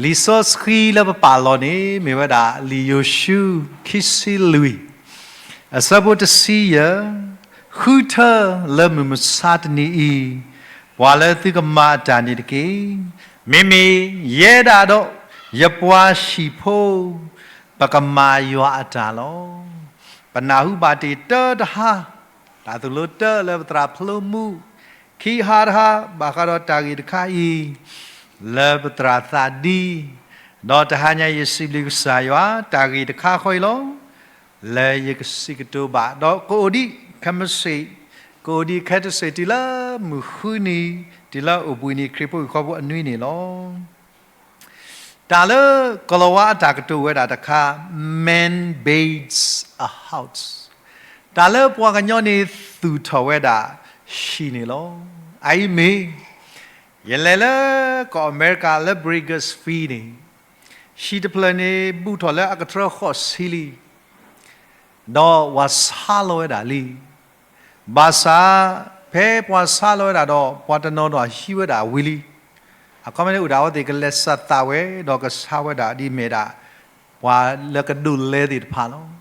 လံာ်စီဆှံလၢပပာ်လီၤန့ၣ် မ့ၢ်ဝဲဒၣ်လံာ်ယိၤၡူ ခံဆံလွံၢ်, အဆၢဖိတဆံယဲၢ်, ဃုထၢလၢမုၢ်မဆါတနံၤအံၤ ပှၤလၢသုကမၤအတၢ်န့ၣ်တက့ၢ်. မ့မ့ၢ်ယဲဒၣ်ဒီးယပှၤဟံၣ်ဖိ ပကမၤယွၤအတၢ်လီၤ. ပနၢ်ဟူဘၣ်တ့ၢ်တၢတဟါ, တၢ်သိၣ်လိတၢလၢပသရၣ်ဖျိမူ, ခံဟါတဟါ ဘၣ်ဃးဒီးတၢ်ဂ့ၢ်တခါအံၤ လၢပသရၣ်သးဒံ, ဒီးတဟါညါအံၤယစံးဘျုးကစၢ်ယွၤ တၢ်ဂ့ၢ်တခါဃီအံၤလီၤ. လၢယကစံးကတိၤဘၣ် ဒီးကအိၣ်ဒံးခဲမုၢ်ဆ့ၣ်, ကအိၣ်ဒံးခဲတစ့ၣ်တုၤလၢမုၢ်ဃုနံၤ, တုၤလၢအိၣ်ဘှံးနံၤခရံာ်ဖိဟံၣ်ဃီဖိအနွံန့ၣ်လီၤ. တၢ်လၢကီၤလၤဝါအတၢ်ကတိၤဝဲဒၣ်တခါ, man builds a house. တၢ်လၢပှၤကညီန့ၣ်သူၣ်ထီၣ်ဝဲဒၣ်ဟံၣ်န့ၣ်လီၤ. အအံၤမ့ၢ် ယလဲၤလၢကီၢ်အမဲရကၤလၢ Briggs Field န့ၣ်, ဟံၣ်တဖျၢၣ်န့ၣ် ဘူးထီၣ်လၢအကတြၢဃိးဆံလံ, ဒီးပှၤဆါလီၤဝဲဒၣ်လံ. ဘၣ်ဆၣ် ဖဲပှၤဆါလီၤဝဲဒၣ်ဒီး ပှၤတနီၤနီၤဟံးဝဲဒၣ်ဝံၤလံ. အခီပညီန့ၣ်အိၣ်ဒၣ်အဝဲသ့ၣ်ကလဲၤစးသးဝဲ ဒီးကဆါဝဲဒၣ်ဒ်မ့ၢ်ဒၣ် ပှၤလၢကဒိးလဲသ့ၣ်တဖၣ်လီၤ.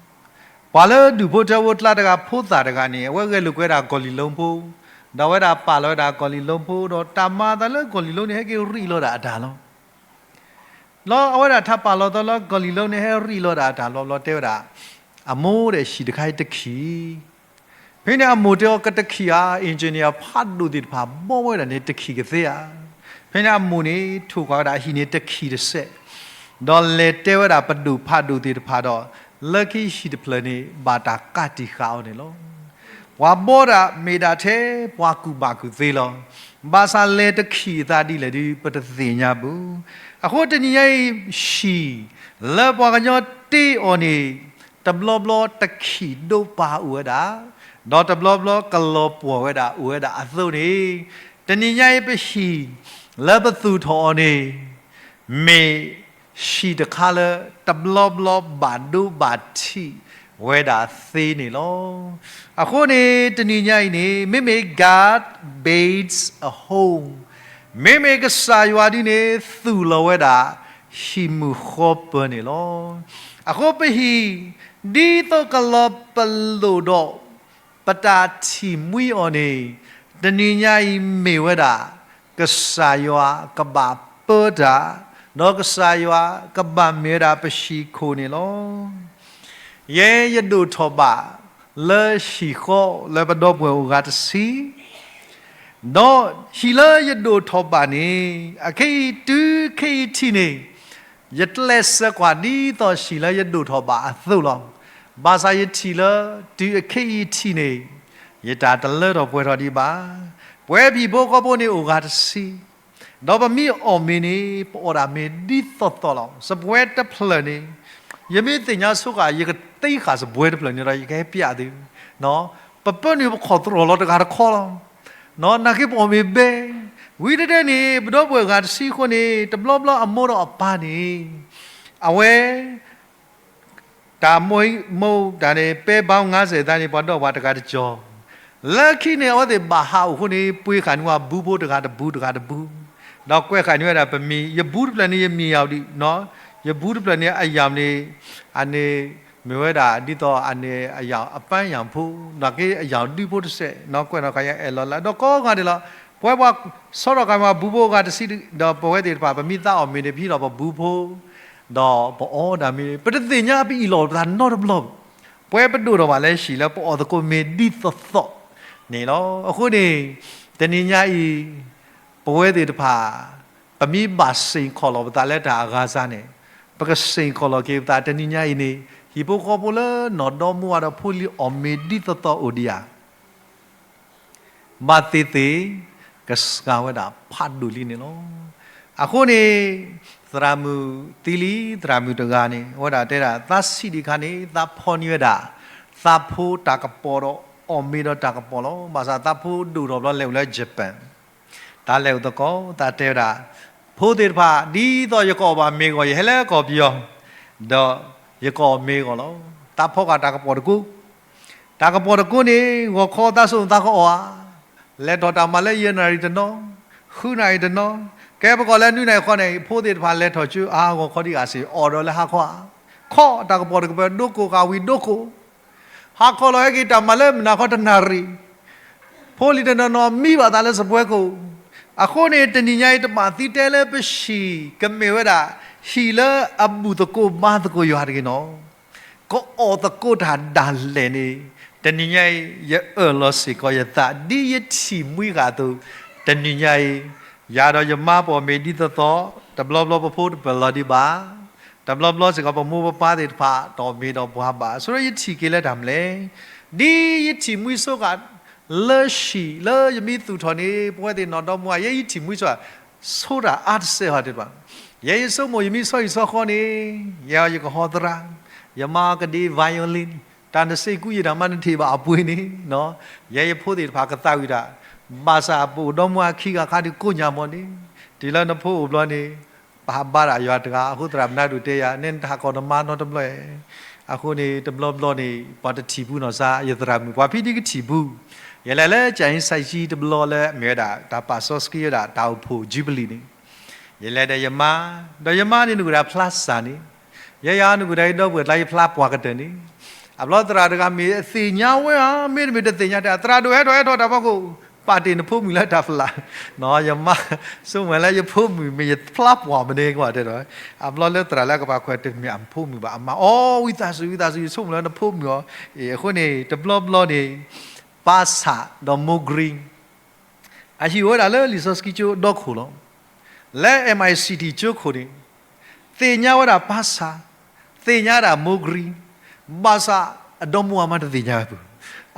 ပှၤလၢဒူၣ်ဖိထၢဖိကျါတဂၤဖိသၣ်တဂၤန့ၣ် အဝဲဂဲၤလိာ်ကွံာ်ဝဲဒၣ်ကီၢ်လံၢ်လီဖိ, ဒီးအဝဲဒၣ်ပာ်လီၤဝဲဒၣ်ကီၢ်လံၢ်လီဖိ ဒီးတၢ်မၤအသးလၢကီၢ်လံၢ်လီန့ၣ် ဟဲက့ၤရံးလီၤဒၣ်အတၢ်လီၤ. လီၤအဝဲဒၣ်ထးပာ်လီၤသီလၢကီၢ်လံၢ်လီန့ၣ် ဟဲရံးလီၤဒၣ်အတၢ်လီၤဘျီတဲဝဲဒၣ်, အမိၢ်ဒီးဟံၣ်တခါအံၤတခံး. ဖဲန့ၣ်အမိၢ်တဲအီၤကတခံးဧါ, engineer ဖးဒိၣ်သ့ၣ်တဖၣ်ဘီဝဲဒၣ်န့ၣ်တခံးကသ့ဧါ. ဖဲန့ၣ်အမိၢ်န့ၣ် ထိၣ်ကွၢ်ဝဲဒၣ်ဟံၣ်န့ၣ်တခံးတစဲး, ဒီးလဲၤတဲဝဲဒၣ်ပဒိၣ်ဖးဒိၣ်သ့ၣ်တဖၣ်ဒီး, လၢခံဟံၣ်တဖျၢၣ်န့ၣ် ဘၣ်တၢ်ကးတံာ်ဃာ်အီၤန့ၣ်လီၤ. ပှၤဘီဒၣ်မ့ၢ်ဒၣ်ထဲပှၤကူၣ်ဘၣ်ကူၣ်သ့လီၤ. ဘၣ်ဆၣ်လဲၤတခံးအသးဒ်လဲၣ်ဒုး ပတသ့ၣ်ညါဘၣ်. အဃိတနံၤညါအံၤ ဟံၣ်လၢပှၤကညီတ့အီၤန့ၣ် တဘျီဘျီတခံးဒိးပာ်အိၣ်ဝဲဒၣ်, ဒီးတဘျီဘျီကလီၤပှီၢ်ဝဲဒၣ်အိၣ်ဝဲဒၣ်အသိးန့ၣ်, တနံၤညါအံၤပဟံၣ်လၢပသူၣ်ထီၣ်အီၤန့ၣ် မ့ၢ်ဟံၣ်တခါလၢတဘျီဘျီဘၣ်ဒိဘၣ်ထံးဝဲဒၣ်သ့န့ၣ်လီၤ. အဃိန့ၣ် တနံၤညါအံၤန့ၣ် မ့မ့ၢ် God builds a home, မ့မ့ၢ်ကစၢ်ယွၤဒုန့ၣ် သူၣ်လီၤဝဲဒၣ်ဟံၣ်မုၢ်ဃီပၢၤန့ၣ်လီၤ. အဃိပဟံၣ် ဒ်သိးကလီၤပလိာ်ဒီး ပတၢ်ထံၣ်မှံအီၤန့ၣ်, တနံၤညါအံၤမ့ၢ်ဝဲဒၣ် ကစၢ်ယွၤကဘၣ်ပၢတၢ်, ဒီးကစၢ်ယွၤကဘၣ်မ့ၢ်ဝဲဒၣ်ပဟံၣ်ခိၣ်န့ၣ်လီၤ. ယဲယဒိၣ်ထီၣ်ဘၣ်လၢဟံၣ်ဃီလၢပဒီပုၢ်ဝဲၢ်အိၣ်ဂၤတဆံ, ဒီးဟံၣ်လၢယဒိၣ်ထီၣ်ဘၣ်န့ၣ် အခဲအံၤတုၤခဲအံၤထံၣ်န့ၣ် ယကျဲးစၢးကွၢ်ဒ်သိးဟံၣ်လၢယဒိၣ်ထီၣ်ဘၣ်အသိးလီၤ. ဘၣ်ဆၣ်ယထံၣ်လၢတုၤအခဲအံၤထံၣ်န့ၣ် ယတၢ်တလၢထီၣ်ပှဲၤထီၣ်ဒံးဘၣ်. ပဝဲဟံၣ်ဖိဃီဖိန့ၣ်အိၣ်ဂၤတဆံ, ဒီးပမ့ၢ်အီၣ်မ့ၤန့ၣ် ပအီၣ်ဒၣ်မ့ၤဒ်သိးသိးလီၤ. စပွဲတဖျၢၣ်န့ၣ် ယမ့ၢ်သ့ၣ်ညါဆိဃာ် ယကသ့ဃာ်စပွဲတဖျၢၣ်န့ၣ်ဒီး ယကဟဲပျးသု, ပပၢနုာ်ပခီၣ်သရိာ်လီၤတဂၤတခီလီၤ. နာ်က့ပအီၣ်မ့ၤဘဲ, ဝံၤတဒဲန့ၣ် ပဒီပုၢ်ဝဲၢ်ဂၤတဆံအဃိန့ၣ် တဘျီဘျီအမိၢ်ဒီးအပၢ်န့ၣ် အဝဲ တၢ်မိၢ်မိၢ်တၢ်န့ၣ် ပဲဘၣ်ငါးဆယ်သန်းန့ၣ် ပှၤဒီးပှၤတဂၤတကီၢ်, လၢခံန့ၣ် အဝဲသ့ၣ်ဘၣ်ဟးအိၣ်အဃိန့ၣ် ပှ့ၤဃာ်န့ၢ်ဝဲဘူးဖိတဂၤတဘူးတဂၤတဘူး, ဒီးကွဲးဃာ်န့ၢ်ဝဲဒၣ်ပမ့ၤ, ယဘူးတဖျၢၣ်န့ၣ် ယမ့ၢ်ယၤဒံး, ယဘူးတဖျၢၣ်န့ၣ် အယၤန့ၣ် အန့ၣ် မ့ၢ်ဝဲဒၣ်ဒ်သိးအန့ၣ် အယၤအပၢ်ယၤဖိ, နာ်က့အယၤဒုးဖိတစဲး, ကွဲးနီၣ်ဃာ်ယၤအဲၣ်လီၤလၢ ဒီးကိးဂၤဒဲးလီၤ. ပဝဲပှၤဆီထီၣ်ဃာ်မ့ၢ်ဘူးဖိအဂၤတဆံ, ဒီးပဝဲသ့ၣ်တဖၣ် ပမ့ၢ်သးအီၣ်မ့ၤန့ၣ် ပဟံးလီၤပဘူးဖိ ဒီးပအီၣ်ဒၣ်မ့ၤ, ပတသ့ၣ်ညါပအံၣ်လီၤပသးနီတဘျီဘၣ်. ပဝဲပဒိၣ်ထီၣ်ဘၣ်လၢဟံၣ်လၢပအီၣ်သကိးမ့ၤဒ်သိးသိးန့ၣ်လီၤ. အဃိန့ၣ် တနံၤညါအံၤ ပဝဲသ့ၣ်တဖၣ် ပမ့ၢ်ဘၣ်စ့ၢ်ကီးလီၤပသးလၢတၢ်အဂၤစၢ်န့ၣ်, ပကစ့ၢ်ကီးလီၤက့ၤပသးတနံၤညါအံၤန့ၣ်, ဟံၣ်ဖိဃီဖိလၢနီၢ်ဒီမါဝၤဒီးဖိလံၤအီၣ်မ့ၤဒ်သိးသိးအိၣ်ဒံးဧါ. ဘၣ်သ့ၣ်သ့ၣ် ကစှၤဝဲဒၣ်ဖးဒိၣ်လံန့ၣ်လီၤ. အဃိန့ၣ် သရၣ်မုၣ်သံလံ သရၣ်မုၣ်တဂၤန့ၣ် အဝဲဒၣ်တဲဒၣ် သးဆံးဒံးခါန့ၣ် သးဖီၣ်န့ၢ်ဝဲဒၣ် သးဖိတၢ်ကပီၤဒီးအီၣ်မ့ၤဒီးတၢ်ကပီၤလီၤ. ဘၣ်ဆၣ်သးဖိဒိၣ်ထီၣ်ဘျီလဲၤအိၣ်လၢ Japan, တၢ်လဲၤအိၣ်သကိး သးတဲဝဲဒၣ် ဖိသ့ၣ်တဖၣ် ဒ်သိးယကအီၣ်ဘၣ်မ့ၤအဂီၢ် ယဟဲလၢကီၢ်ပယီၤ ဒီးယကအီၣ်မ့ၤအဂီၢ်လီၤ. သးဖီၣ်ဃာ်တၢ်ကပီၤတကိး တၢ်ကပီၤတကိးန့ၣ် ဂီၤခီသးစိာ်သးကအီၣ်ဧါ, လဲၤထီၣ်တၢ်မၤလၢယဲၢ်နၣ်ရံၣ်တနီၤ, ဃုနၣ်ရံၣ်တနီၤ, က ကဲပကီၢ်လၢနွံနၣ်ရံၣ်ဃီန့ၣ် ဖိသ့ၣ်တဖၣ်လဲၤထီၣ်ကၠိအါဂီၤခီဒံးဂၤစ့ၢ် အိၣ်ဒီးလၢဟါခီဧါ, ခီၣ်တၢ်ကပီၤတကပၤ ဒိကိၣ်ဃာ်ဝံၤဒိကိၣ်, ဟါခီလီၤဟဲက့ၤတၢ်မၤလၢမုၢ်နၤခီတနၣ်ရံၣ်, ဖိလံၤတနီၤနီၤမံဘၣ်သးလၢစပွဲခိၣ်, အဃိန့ၣ် တနံၤညါအံၤ တဘၣ်သံတဲလၢပဟံၣ်ကမ့ၢ်ဝဲဒၣ် ဟံၣ်လၢအဘူၣ်သကိးဘါသကိးယွၤတဂ့ၤနီၤ ကအီၣ်သကိးတၢ်ဒၣ်လဲာ်န့ၣ်, တနံၤညါအံၤ ယအၢၣ်လီၤစ့ၢ်ကီးယသး ဒ်ယထံၣ်မှံဃာ်အသိး, တနံၤညါအံၤ ယၤဒီးယမါပအီၣ်မ့ၤဒ်သိးသိး, တဘျီဘျီပဖိတပၢၢ်လီၤဒံးဘၣ်, တဘျီဘျီစ့ၢ်ကီးပမိၢ်ပပၢ်သ့ၣ်တဖၣ် တအီၣ်မ့ၤဒီးပှၤဘၣ်, ဆိဒီးယထံၣ်က့ၤလၢတၢ်မနုၤလဲၣ်, ဒ်ယထံၣ်မှံဆိဃာ် လၢဟံၣ်လၢယမ့ၢ်သူၣ်ထီၣ်န့ၣ် ပဝဲသ့ၣ်နီၢ်ဒီမါ ယဲယထံၣ်မှံဆိ ဆိတၢ်အါတစဲးဟီဒံးဘၣ်, ယဲယဆိကမိၣ်ယမ့ၢ်ဆီဟံၣ်ဆီဃီန့ၣ်, ယဲယကဟီသရၣ်, ယမါကဒ့ violin, တၢ်နစ့ကူယံာ်တၢ်မးနထံၣ်ဘၣ်အပှ့ၤန့ၣ်, ယဲယဖိသ့ၣ်တဖၣ်ကသးဝံၣ်တၢ်, ဘၣ်ဆၣ်ပအိၣ်ဒီမါခံဂၤခါဒုးကိးညါမီၢ်န့ၣ်, တုၤလၢနဖိအိၣ်ဘျီန့ၣ်, ပဟးဘါဒၣ်ယွၤတဂၤ အဃိသရၣ်မုၣ်နါဒိၣ်တဲယၤ နဲနတဟးကိးနမါနီတဘျီဧါ, အဃိန့ၣ် တဘျီဘျီန့ၣ် ပှၤတထံၣ်ပူၤနီၢ်စါ ယသရၣ်မုၣ် ပှၤဖံဒ်ကထံၣ်ပူၤ, ယလဲၤလၢကၠၣ်အ့စဲးကၠံတဘျီလၢအမ့ၢ်ဝဲဒၣ် တၢ်ပာ်စီဆှံဝဲဒၣ် တၢ်အိၣ်ဖှိၣ် Jubilee န့ၣ်, ယလဲၤဒီးယမါ, ဒီးယမါန့ၣ်နကဒၣ်ဖျါစၢ်န့ၣ်, ယဲယၤနကဒၣ်ယဒီပုၢ်ဝဲၢ်ကျါယဖျါပှၢ်ကတၢၢ်န့ၣ်, အဘျီသရၣ်တဂၤမ့ၢ်သ့ၣ်ညါဝဲဧါ မ့တမ့ၢ်တသ့ၣ်ညါတဲ သရၣ်ဒိၣ်ဟဲထီၣ်ဟဲထီၣ်တၢ်ဖီခိၣ်, ပာ်တ့ၢ်နဖိမုၣ်လၢတၢ်ဖျါ, ယမါ, ဆိကမိၣ်လၢယဖိမုၣ်မ့ၢ်ယဖျါပှၢ်မနုၤကတဲဒီး, အဘျီလၢသရၣ်လၢအကပာ်ခွဲးတမ့ၢ်အဖိမုၣ်ဘၣ် အမါအီ ဝံသးစူၤ ဝံသးစူၤ ယဆိကမိၣ်လၢနဖိမုၣ်အီၤ, အဃိန့ၣ် တဘျီဘျီန့ၣ်, ပၢ်ဆၣ်ဒီးမိၢ်ကရံ အဟံၣ်အိၣ်ဝဲဒၣ်လၢလံာ်စီဆှံကၠိဒီခိၣ်လီၤ. လၢ MICT ကၠိခိၣ်န့ၣ်, သ့ၣ်ညါဝဲဒၣ်ပၢ်ဆၣ်, သ့ၣ်ညါဒၣ်မိၢ်ကရံ, ဘၣ်ဆၣ်အဒီမါဝၤမးတသ့ၣ်ညါဝဲပူၤ,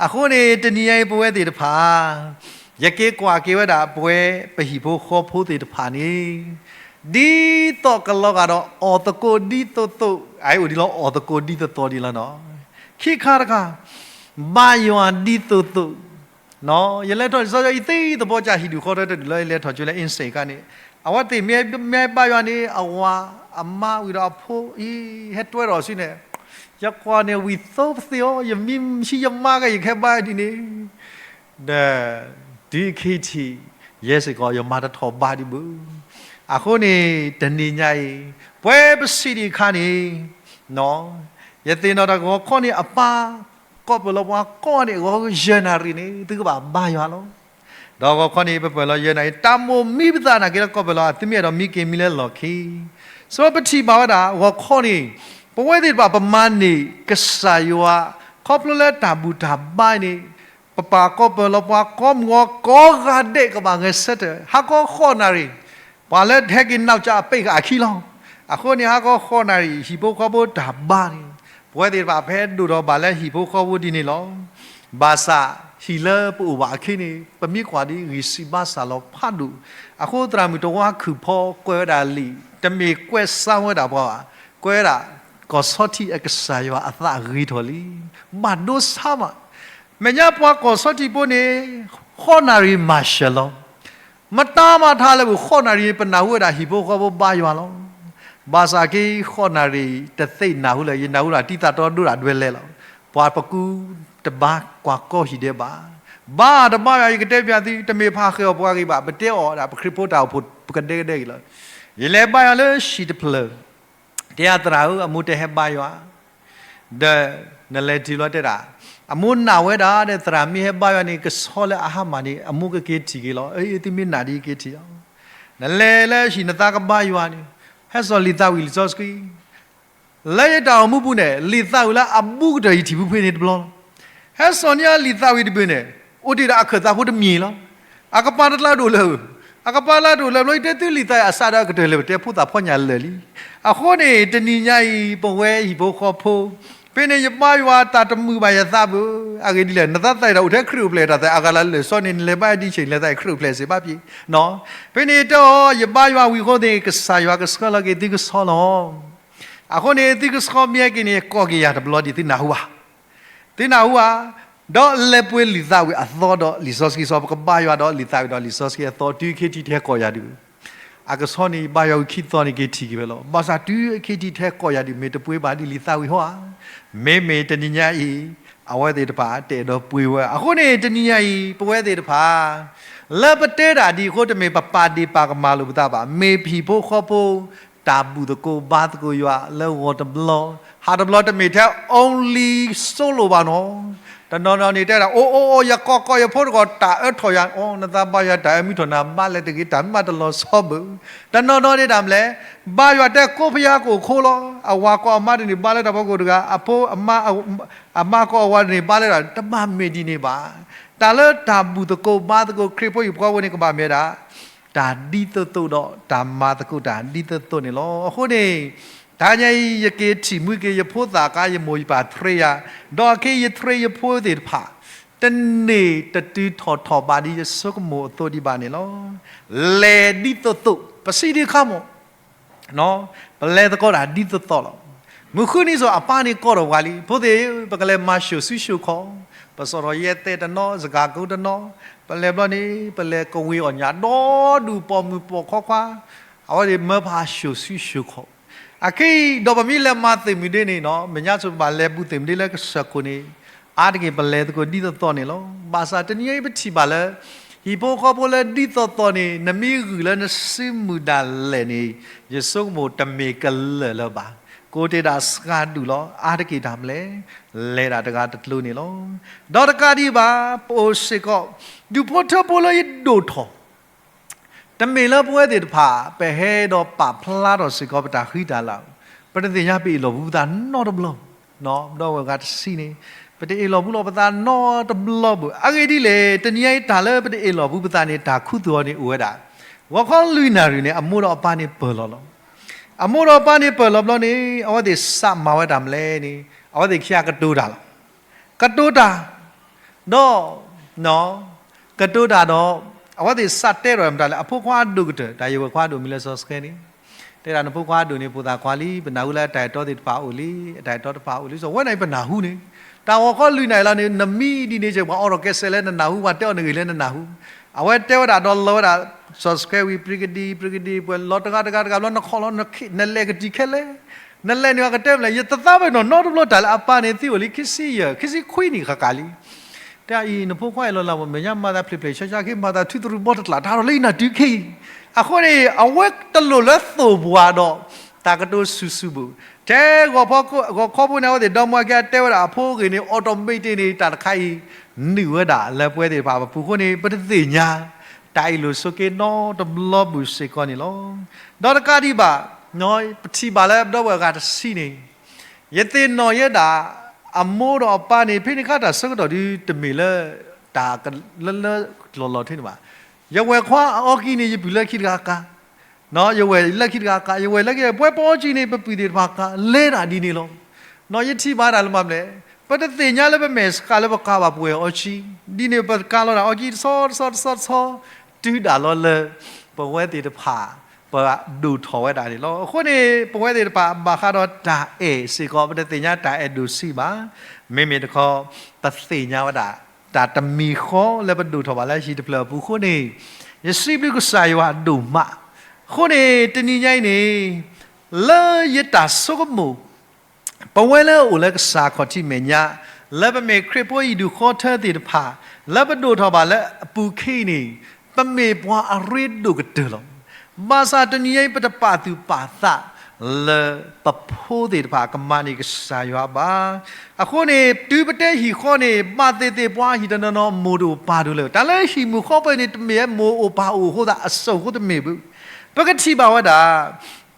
အဃိန့ၣ် တနံၤညါအံၤပဝဲသ့ၣ်တဖၣ်, ယက့ၤကွၢ်က့ၤဝဲဒၣ်ပဝဲပဟံၣ်ဖိဃီဖိသ့ၣ်တဖၣ်န့ၣ်, ဒ်သိးကလီၤဂာ်ဒီးအီၣ်သကိးဒ်သိးသိး, အအံၤအိၣ်ဒ်လီၤအီၣ်သကိးဒ်သိးသိးဒ်လီၤနီၤ, ခံခါတခါ, ဘါယွၤဒ်သိးသိး ယလဲၤထီၣ်လံာ်စီဆှံအံၤသ့သဘီကၢ်ဟံၣ်ဒူၣ်ဃီတၢ်တဒူၣ်လၢယလဲၤထီၣ်ကၠိလၢ အ့စဲး အခါန့ၣ်, အဝဲသ့ၣ်မ့ၢ်မ့ၢ်ဘါယွၤန့ၣ် အဝၤ, အမါဝံၤဒီးအဖိအံၤ ဟဲတွဲထီၣ်ဆူန့ၣ်, ယကွၢ်န့ၣ်ဝံၤသိပသ့အီၤ ယမံဟံးယမါကဲ ယကဟဲဘါဒ်န့ၣ်, ဒီးတုၤခဲထံး ယဲစ့ၢ်ကီး ယမၤတထီၣ်ဘါဒံးဘၣ်. အဃိန့ၣ် တနံၤညါအံၤ ပဝဲပစံးဒံးအခါန့ၣ်, ယသ့ၣ်နီၣ်တၢ်ဂီၤခီန့ၣ် အပၢ် ကီၢ်ပၢၢ်လီၤပှၤကိးဂၤဒဲး ဂီၤယဲၢ်နၣ်ရံၣ်န့ၣ် သုကဘၣ်ဘါယွၤလီၤ. ဒီးဂီၤခီန့ၣ် ပပၢၢ်လီၤယဲၢ်နၣ်ရံၣ် တၢ်မိၣ်မံပသးနာ်က့လၢကီၢ်ပၢၢ်လီၤ သုမ့ၢ်အဲၣ်ဒိးမံက့ၤမံလၢလီၢ်ခံ, ဆိပထံၣ်ဘၣ်ဝဲဒၣ် ဂီၤခီန့ၣ် ပဝဲသ့ၣ်တဖၣ်ပမၤန့ၢ်ကစၢ်ယွၤ ခီဖျိလၢတၢ်ဘူၣ်တၢ်ဘါန့ၣ် ပပၢ်ကီၢ်ပၢၢ်လီၤပှၤကိးမုၢ်ဂီၤကိးဂၤဒဲးကဘၣ်ဂဲၤဆၢထၢၣ် ဟါခီဃိးနၣ်ရံၣ်, ပှၤလၢဟဲက့ၤနီၢ်ကၠၢအပ့ၢ်ဃာ်အခံလီၤ. အဃိန့ၣ် ဟါခီဃိးနၣ်ရံၣ် ဟံၣ်ဖိဃီဖိတၢ်ဘါန့ၣ် ပဝဲသ့ၣ်တဖၣ်ဖဲဒိၣ်ထီၣ်ဘၣ်လၢဟံၣ်ဖိဃီဖိဒ်န့ၣ်လီၤ. ဘၣ်ဆၣ်ဟံၣ်လၢပအိၣ်ဘၣ်အခံန့ၣ် ပမ့ၢ်ကွၢ်ဒ်ဂံၢ်စၢ်ဘါစၢ်လီၤဖးဒိၣ်, အဃိသရၣ်မုၣ်တဝါခုၣ်ဖီကွဲးဝဲဒၣ်လံာ် တမ့ၢ်ကွဲးစါဝဲဒၣ်ပှၤဘၣ်, ကွဲးဝဲဒၣ် ကီၢ်ဆီထံးအကစၢ်ယွၤအသးဂ့ၤထီၣ်လံ, ဘၣ်ဒိဆါမး, မဲာ်ညါပှၤကီၢ်ဆီထံးဖိန့ၣ် ဃိးနၣ်ရံၣ်မၤစၢၤလီၤ. မတၤမၤထါလၢပဃိးနၣ်ရံၣ် ပနၢ်ဟူဝဲဒၣ်ဟံၣ်ဖိဃီဖိဘါယွၤလီၤ. ဘၣ်ဆၣ်က့ၤဃိးနၣ်ရံၣ်တသ့ၣ်နၢ်ဟူလၢ ယနၢ်ဟူဒၣ်တံၤသးတီဒိၣ်ဒၣ်ဒွဲလဲလီၤ. ပှၤပကူတဘါကွၢ်ကီဟံၣ်ဒဲးဘၣ်, ဘါတဘါယွၤ ယကတဲပျးသု တမ့ၢ်ပဟးဃ့ၢ်အီၣ်ပှၤဂ့ၤဘၣ်, ပတဲအီၣ်ဒၣ်ပခရံာ်ဖိတၢ်အိၣ်ဖှိၣ် ပကဒဲကဒဲက့ၤလီၤ. ယလဲၤဘါယွၤလၢဟံၣ်တဖျၢၣ်, တဲအသရၣ်ဧၢ အမိၢ်တဲဟဲဘါယွၤ, ဒီးနလဲၤတုၤလီၤတဲဒၣ်, အမိၢ်နာ်ဝဲဒၣ်ဒီး သရၣ်မ့ၢ်ဟဲဘါယွၤန့ၣ် ကဆီလၢအဟါမၢ်န့ၣ် အမိၢ်ကက့ၤထံၣ်က့ၤလီၤ. အၢ သုမ့ၢ်နာ်ဒ်က့ၤထံၣ်လီၤ. နလဲၤလၢဟံၣ်နသးကဘါယွၤန့ၣ်, ဟဲစိာ်လံာ်သးဝံၣ်လံာ်စီဆှံ လၢယတၢ်အိၣ်မူပူၤန့ၣ် လံာ်သးဝံၣ်လၢအဘူးကတၢၢ်ယထံၣ်ဖုဖုန့ၣ်တဘျီလီၤ. ဟဲစိာ်န့ၢ်လံာ်သးဝံၣ်တဘ့ၣ်န့ၣ် အိၣ်တ့ၢ်ဒီးအခၢၣ်သးဖိတမံၤလီၤ. အကပၤတကျါဒိၣ်လၢၤ, အကပၤလၢဒိၣ်လၢၤဘျီ ယတဲသုလံာ်သးအစးဒီးအကတၢၢ်လၢၤ ပတဲဖိသၣ်ဖီညၣ်လၢာ်လံ. အဃိန့ၣ် တနံၤညါအံၤ ပဝဲဟံၣ်ဖိဃီဖိ ဖဲန့ၣ်ယဘါယွၤတၢ်တမုာ်ဘၣ်ယသးဘၣ်. အဂ့ၢ်ဒ်လဲၣ် နသးသးအံၤဒီးအိၣ်ထဲခရံာ်အိၣ်ဖျဲၣ်တၢ်သးအဂၤလၢလၢာ်စီန့ၣ် နလဲၤဘါဒ်ဆ့ၣ်နလဲၤသးအံၤခရံာ်အိၣ်ဖျဲၣ်စ့ၢ်ဘၣ်ပှၤ ဖဲန့ၣ်တဲအီၤ ယဘါယွၤဝံၤအဃိန့ၣ် ကစၢ်ယွၤကဆှၢလီၤက့ၤသုကဆီလီၤ. အဃိန့ၣ် သုကဆီမ့ၢ်ဟဲက့ၤန့ၣ် ကိးက့ၤယၤတဘျီဒံး သုနၢ်ဟူဧါ, သုနၢ်ဟူဧါ, ဒီးလဲၤပှ့ၤလံာ်သးဝံၣ်အသီဒီးလံာ်စီဆှံစီ ပကဘါယွၤဒီးလံာ်သးဝံၣ်ဒီးလံာ်စီဆှံအသီ တုၤအခံထံးတဟဲကိးယၤဒံးဘၣ်. အကဆီန့ၣ် ယဘါယွၤဝံၤခံသီန့ၣ်က့ၤထံၣ်က့ၤဝဲလီၤ. ဘၣ်ဆၣ်တုၤအခံထံးတဟဲကိးယၤဒံး မ့ၢ်တပှ့ၤဘၣ်ဒ်လံာ်သးဝံၣ်ဟီဧါ. မ့မ့ၢ်တနံၤညါအံၤ အဝဲသ့ၣ်တဖၣ်တအဲၣ်ဒိးပှ့ၤဝဲ အဃိန့ၣ် တနံၤညါအံၤ ပဝဲသ့ၣ်တဖၣ် လၢပတဲတၢ်ဒ်အံၤအဃိ တမ့ၢ်ပပာ်ဒ့ၣ်ပာ်ကမၣ်လိာ်ပသးဘၣ်. မ့ၢ်ပဟံၣ်ဖိဃီဖိ တၢ်ဘူၣ်သကိးဘါသကိးယွၤလၢဂီၤတဘျီ, ဟးတဘျီ တမ့ၢ်ထဲ only စိလိာ်ဘၣ်နီၤ. တနီၤနီၤန့ၣ်တဲဒၣ် အိၣ်အိၣ်အိၣ် ယကိးကိးယဖိတဂၤ တၢ်အၢထီၣ်ယၤ, အိ နသးဘါယွၤ တၢ်အၢမ့ၢ်ထီၣ်နၤ ဘါလဲၤတဂ့ၤ တၢ်မ့ၢ်မးတလီၤဆီဘၣ်. တနီၤနီၤန့ၣ်တၢ်မနုၤလဲၣ်, ဘါယွၤတဲကိးဖယါကအိၣ်ခိလီၤ. အဝၤကိးအမါတန့ၢ်ဘါလၢတၢ်ဖီခိၣ်တဂၤ, အဖိ အမါကိးအဝၤတန့ၢ်ဘါလၢတၢ်, တဘၣ်မ့ၢ်ဒ်န့ၣ်ဘၣ်. တၢ်လၢတၢ်ဘူၣ်သကိးဘါသကိးခရံာ်ဖိဟံၣ်ဖိဃီဖိန့ၣ် ကဘၣ်မ့ၢ်ဒၣ် တၢ်ဒ်သိးသိးဒီးတၢ်မၤသကိးတၢ်ဒ်သိးသိးန့ၣ်လီၤ. အဃိန့ၣ် တဟါညါအံၤ ယက့ၤထံၣ်မှံက့ၤယဖိသၣ်အခါ ယမိၢ်ယပၢ် prayer, ဒီးအခဲအံၤ ယ train ယဖိသ့ၣ်တဖၣ် တန့ၢ်တတုၤထီၣ်ထီၣ်ဘၣ်ဒ်ယဆိကမိၣ်အသိးဒံးဘၣ်န့ၣ်လီၤ. လဲၤဒ်သိးသိး ပစံးဒ်ခါမး ပလဲၤသကိးတၢ်ဒ်သိးသိးလီၤ. မုၢ်ဃုနံၤစိၤ အပၢ်န့ၣ်ကိးထီၣ်ပှၤလံ, ဖိသ့ၣ်, ပကလဲၤမၤၡိၣ်စုၡိၣ်ခီ, ပစိာ်ထီၣ်ယဲၢ်သဲးတနီၤ စကၤကိတနီၤ, ပလဲၤဘျီန့ၣ် ပလဲၤကဝ့ၤအီၣ်ညၣ်ဒီဒူၣ် ပိာ်မုၣ်ပိာ်ခွါခွါ, အဝဲသ့ၣ်မၢပှၤၡိၣ်စုၡိၣ်ခီ. အခဲအံၤ ဒီးပမ့ၢ်လဲၤမၤသ့ၣ်မုၢ်ဒ့န့ၣ်နီၤ မဲာ်ညါစိၤပဘၣ်လဲၤဘူၣ်သ့ၣ်မုၢ်ဒ့လၢကစၢၢ်ခိၣ်န့ၣ် အါတက့ၢ်ပလဲၤသကိးဒ်သိးသိးန့ၣ်လီၤ. ဘၣ်ဆၣ်တနံၤအံၤပထံၣ်ဘၣ်လၢ ဟံၣ်ဖိဃီဖိလၢဒ်သိးသိးန့ၣ် နမ့ၢ်ဂုာ်လၢနစုမုၢ်ဒၣ်လဲာ်န့ၣ် ယဆိကမိၣ်တမ့ၢ်ကလၢာ်လၢၤဘၣ်. ကိးတ့ၢ်ဒၣ်စှၤဒူၣ်လီၤ. အါတက့ၢ်တၢ်မနုၤလဲၣ်, လဲၤဒၣ်တဂၤတကျိၤန့ၣ်လီၤ. ဒီးတကးဒံးဘၣ် ပအိၣ်စ့ၢ်ကီး ဒူၣ်ဖိထၢဖိလၢယဒိၣ်ထီၣ် တမ့ၢ်လၢပဝဲသ့ၣ်တဖၣ် ပဟဲဒီးပာ်ဖျါထီၣ်စ့ၢ်ကီးပတၢ်ဃံတၢ်လၤ, ပတသ့ၣ်ညါပအ့ၣ်လိာ်ဘၣ်ပသးနီတဘျီ, ဒီးဝဲဂၤတဆံန့ၣ် ပတအ့ၣ်လိာ်ဘၣ်လိာ်ပသးနီတဘျီဘၣ်. အဂ့ၢ်ဒ်လဲၣ်, တနံၤအံၤတၢ်လၢပတအ့ၣ်လိာ်ဘၣ်ပသးန့ၣ် တၢ်ခူသူၣ်အီၤန့ၣ်အိၣ်ဝဲဒၣ် ဂီၤခီလွံၢ်နၣ်ရံၣ်န့ၣ် အမိၢ်ဒီးအပၢ်န့ၣ်ပၢၢ်လီၤလီၤ. အမိၢ်ဒီးအပၢ်န့ၣ်ပၢၢ်လီၤဘျီန့ၣ် အဝဲသ့ၣ်စးမၤဝဲတၢ်မနုၤလဲၣ်န့ၣ် အဝဲသ့ၣ်ခံဂၤကတိၤတၢ်လီၤ. ကတိၤတၢ် ဒီး ကတိၤတၢ်ဒီး အဝဲသ့ၣ်စးတဲထီၣ်မတၤလဲၣ်, အဖိခွါအဒိၣ်ကတၢၢ် တၢ်ယဝဲၢ်ခွါအဒိၣ်မံၤလၢစီၤစကဲန့ၣ် တဲဒၣ်နဖိခွါအဒိၣ်န့ၣ် ဖိသၣ်ခွါလံ, ပနၢ်ဟူလၢအတၢ်အဲၣ်တီသ့ၣ်တဖၣ်အိၣ်လံ, အတၢ်အဲၣ်တီတဖၣ်အိၣ်လံ, စီၤဝဲန့ၣ်ပနၢ်ဟူန့ၣ်, တၢ်ဂီၤခီလွံၢ်နၣ်ရံၣ်လီၤန့ၣ် နမံဒ်န့ၣ်စ့ၢ် ပှၤအိးထီၣ်ကဲစဲးလၢနနၢ်ဟူ, ပှၤတဲအီၤနဂ့ၢ်လၢနနၢ်ဟူ, အဝဲတဲဝဲဒၣ်ဒီးလီၤဝဲဒၣ် စီၤစကဲဝံၤ ပြံကဒံ ပြံကဒံ ပှဲၤလီၤတဂၤတဂၤတဂၤဘျီ နခီၣ်လီၤ နလဲၤကတံၢ်ခဲလၢာ် နလဲၤန့ၣ် အကတဲမနုၤလဲၣ်, ယတသးပ့ၤနီၣ်နီတဘျီတၢ်လၢအပၢ်န့ၣ်သံအိၣ်လံ ခံဆံယဲၢ် ခံဆံခွံနံၣ်ဃၣ်ဃၣ်လံ. တဲအံၤ နဖိခွါအံၤလီၤလၢ မဲာ်ညါမၤသးဖျ့ဖျ့ဆါဆါ က့ၤမၤသးထုသရူးဘီတကျး တၢ်ထီၣ်လၢယနၢ်တုၤခဲအံၤ. အဃိန့ၣ် အဝဲတလိၣ်လၢသိၣ်ပှၤဒီး တၢ်ကတိၤဆူၣ်ဆူၣ်ဘၣ်. ထဲဂီၤဖီခိၣ် ဂီၤခီဖိန့ၣ် အဝဲသ့ၣ်ဒီမါဝၤခံဂၤ တဲဝဲဒၣ်အဖိအဂ့ၢ်န့ၣ် automatic န့ၣ် တၢ်တခါအံၤ နုာ်ဝဲဒၣ်လၢပဝဲသ့ၣ်တဖၣ်အပူၤအဃိန့ၣ် ပတသ့ၣ်ညါ တၢ်အ့ၣ်လိာ်ဆိးက့နီတဘျီဘၣ်စ့ၢ်ကီးန့ၣ်လီၤ. ဒီးတကးဒံးဘၣ် ပထံၣ်ဘၣ်လၢပဒီပုၢ်ဝဲၢ်အဂၤတဆံန့ၣ် ယသ့ၣ်နီၣ်ယဲဒၣ် အမိၢ်ဒီးအပၢ်န့ၣ် ဖဲန့ၣ်အခါတၢ်ဆၢကတီၢ်ဒုးတမ့ၢ်လၢ တၢ်လၢလၢလီၢ်လီၢ်ထံန့ၣ်ဘၣ်. ယဝဲၢ်ခွါအအီကံန့ၣ် ယပုၢ်လၢခံတဂၤကါ ယဝဲၢ်လၢခံတဂၤကါ ယဝဲၢ်လၢခံ ပဝဲပအီကံန့ၣ် ပပုၢ်သ့ၣ်တဖၣ်ကါ လဲၤဒၣ်ဒ်န့ၣ်လီၤ. ယထံၣ်ဘၣ်ဒၣ်လၢမၤမနုၤလဲၣ် ပတသ့ၣ်ညါလၢပမဲာ်ဆှးလၢပကါဘၣ်ပဝဲၢ်အီကံ ဒ်န့ၣ်ပကါလီၤဒၣ်အီကံတဆီတဆီတဆီတဆီ တုၤဒၣ်လီၤလၢ ပဝဲသ့ၣ်တဖၣ် ပဒိၣ်ထီၣ်ဝဲဒၣ်န့ၣ်လီၤ. အဃိန့ၣ် ပဝဲသ့ၣ်တဖၣ်ဘၣ်ဃးဒီးတၢ်အဲၣ်စ့ၢ်ကီး ပတသ့ၣ်ညါတၢ်အဲၣ်ဒိၣ်ဆံးဘၣ်. မ့မ့ၢ်တခီ ပသ့ၣ်ညါဝဲဒၣ် တၢ်တမံၤဃီလၢပဒိၣ်ထီၣ်ဘၣ်လၢဟံၣ်တဖျၢၣ်အပူၤအဃိန့ၣ် ယစံးဘျုးကစၢ်ယွၤဒိၣ်မး. အဃိန့ၣ် တနံၤညါအံၤန့ၣ် လၢယတၢ်ဆိကမိၣ် ပဝဲလၢအအိၣ်လၢကစၢ်ခီၣ်ထံးမဲာ်ညါ လၢပမ့ၢ်ခရံာ်ဖိအံၤဒူၣ်ဃီထၢသ့ၣ်တဖၣ် လၢပဒိၣ်ထီၣ်ဘၣ်လၢအပူၤခံန့ၣ် ပမ့ၢ်ပှၤအရ့ဒိၣ်ကတၢၢ်လီၤ. ဘၣ်ဆၣ်တနံၤညါအံၤ ပတပာ်သူၣ်ပာ်သးလၢပဖိသ့ၣ်တဖၣ်ကမၤန့ၢ်ကစၢ်ယွၤဘၣ်. အဃိန့ၣ် တုၤပတဲဟံၣ်ဃီန့ၣ် ဘၣ်သ့ၣ်သ့ၣ်ပှၤဟံၣ်တနီၤနီၤ မိၢ်တအိၣ်ပၢ်တအိၣ်လၢၤ. တၢ်လၢဟံၣ်မုၢ်ဃီပၢၢ်န့ၣ် တမ့ၢ်မိၢ်အိၣ်ပၢ်အိၣ်အဃိသတး အစိၣ်အဃိတမ့ၢ်ဘၣ်. ပကထံၣ်ဘၣ်ဝဲဒၣ်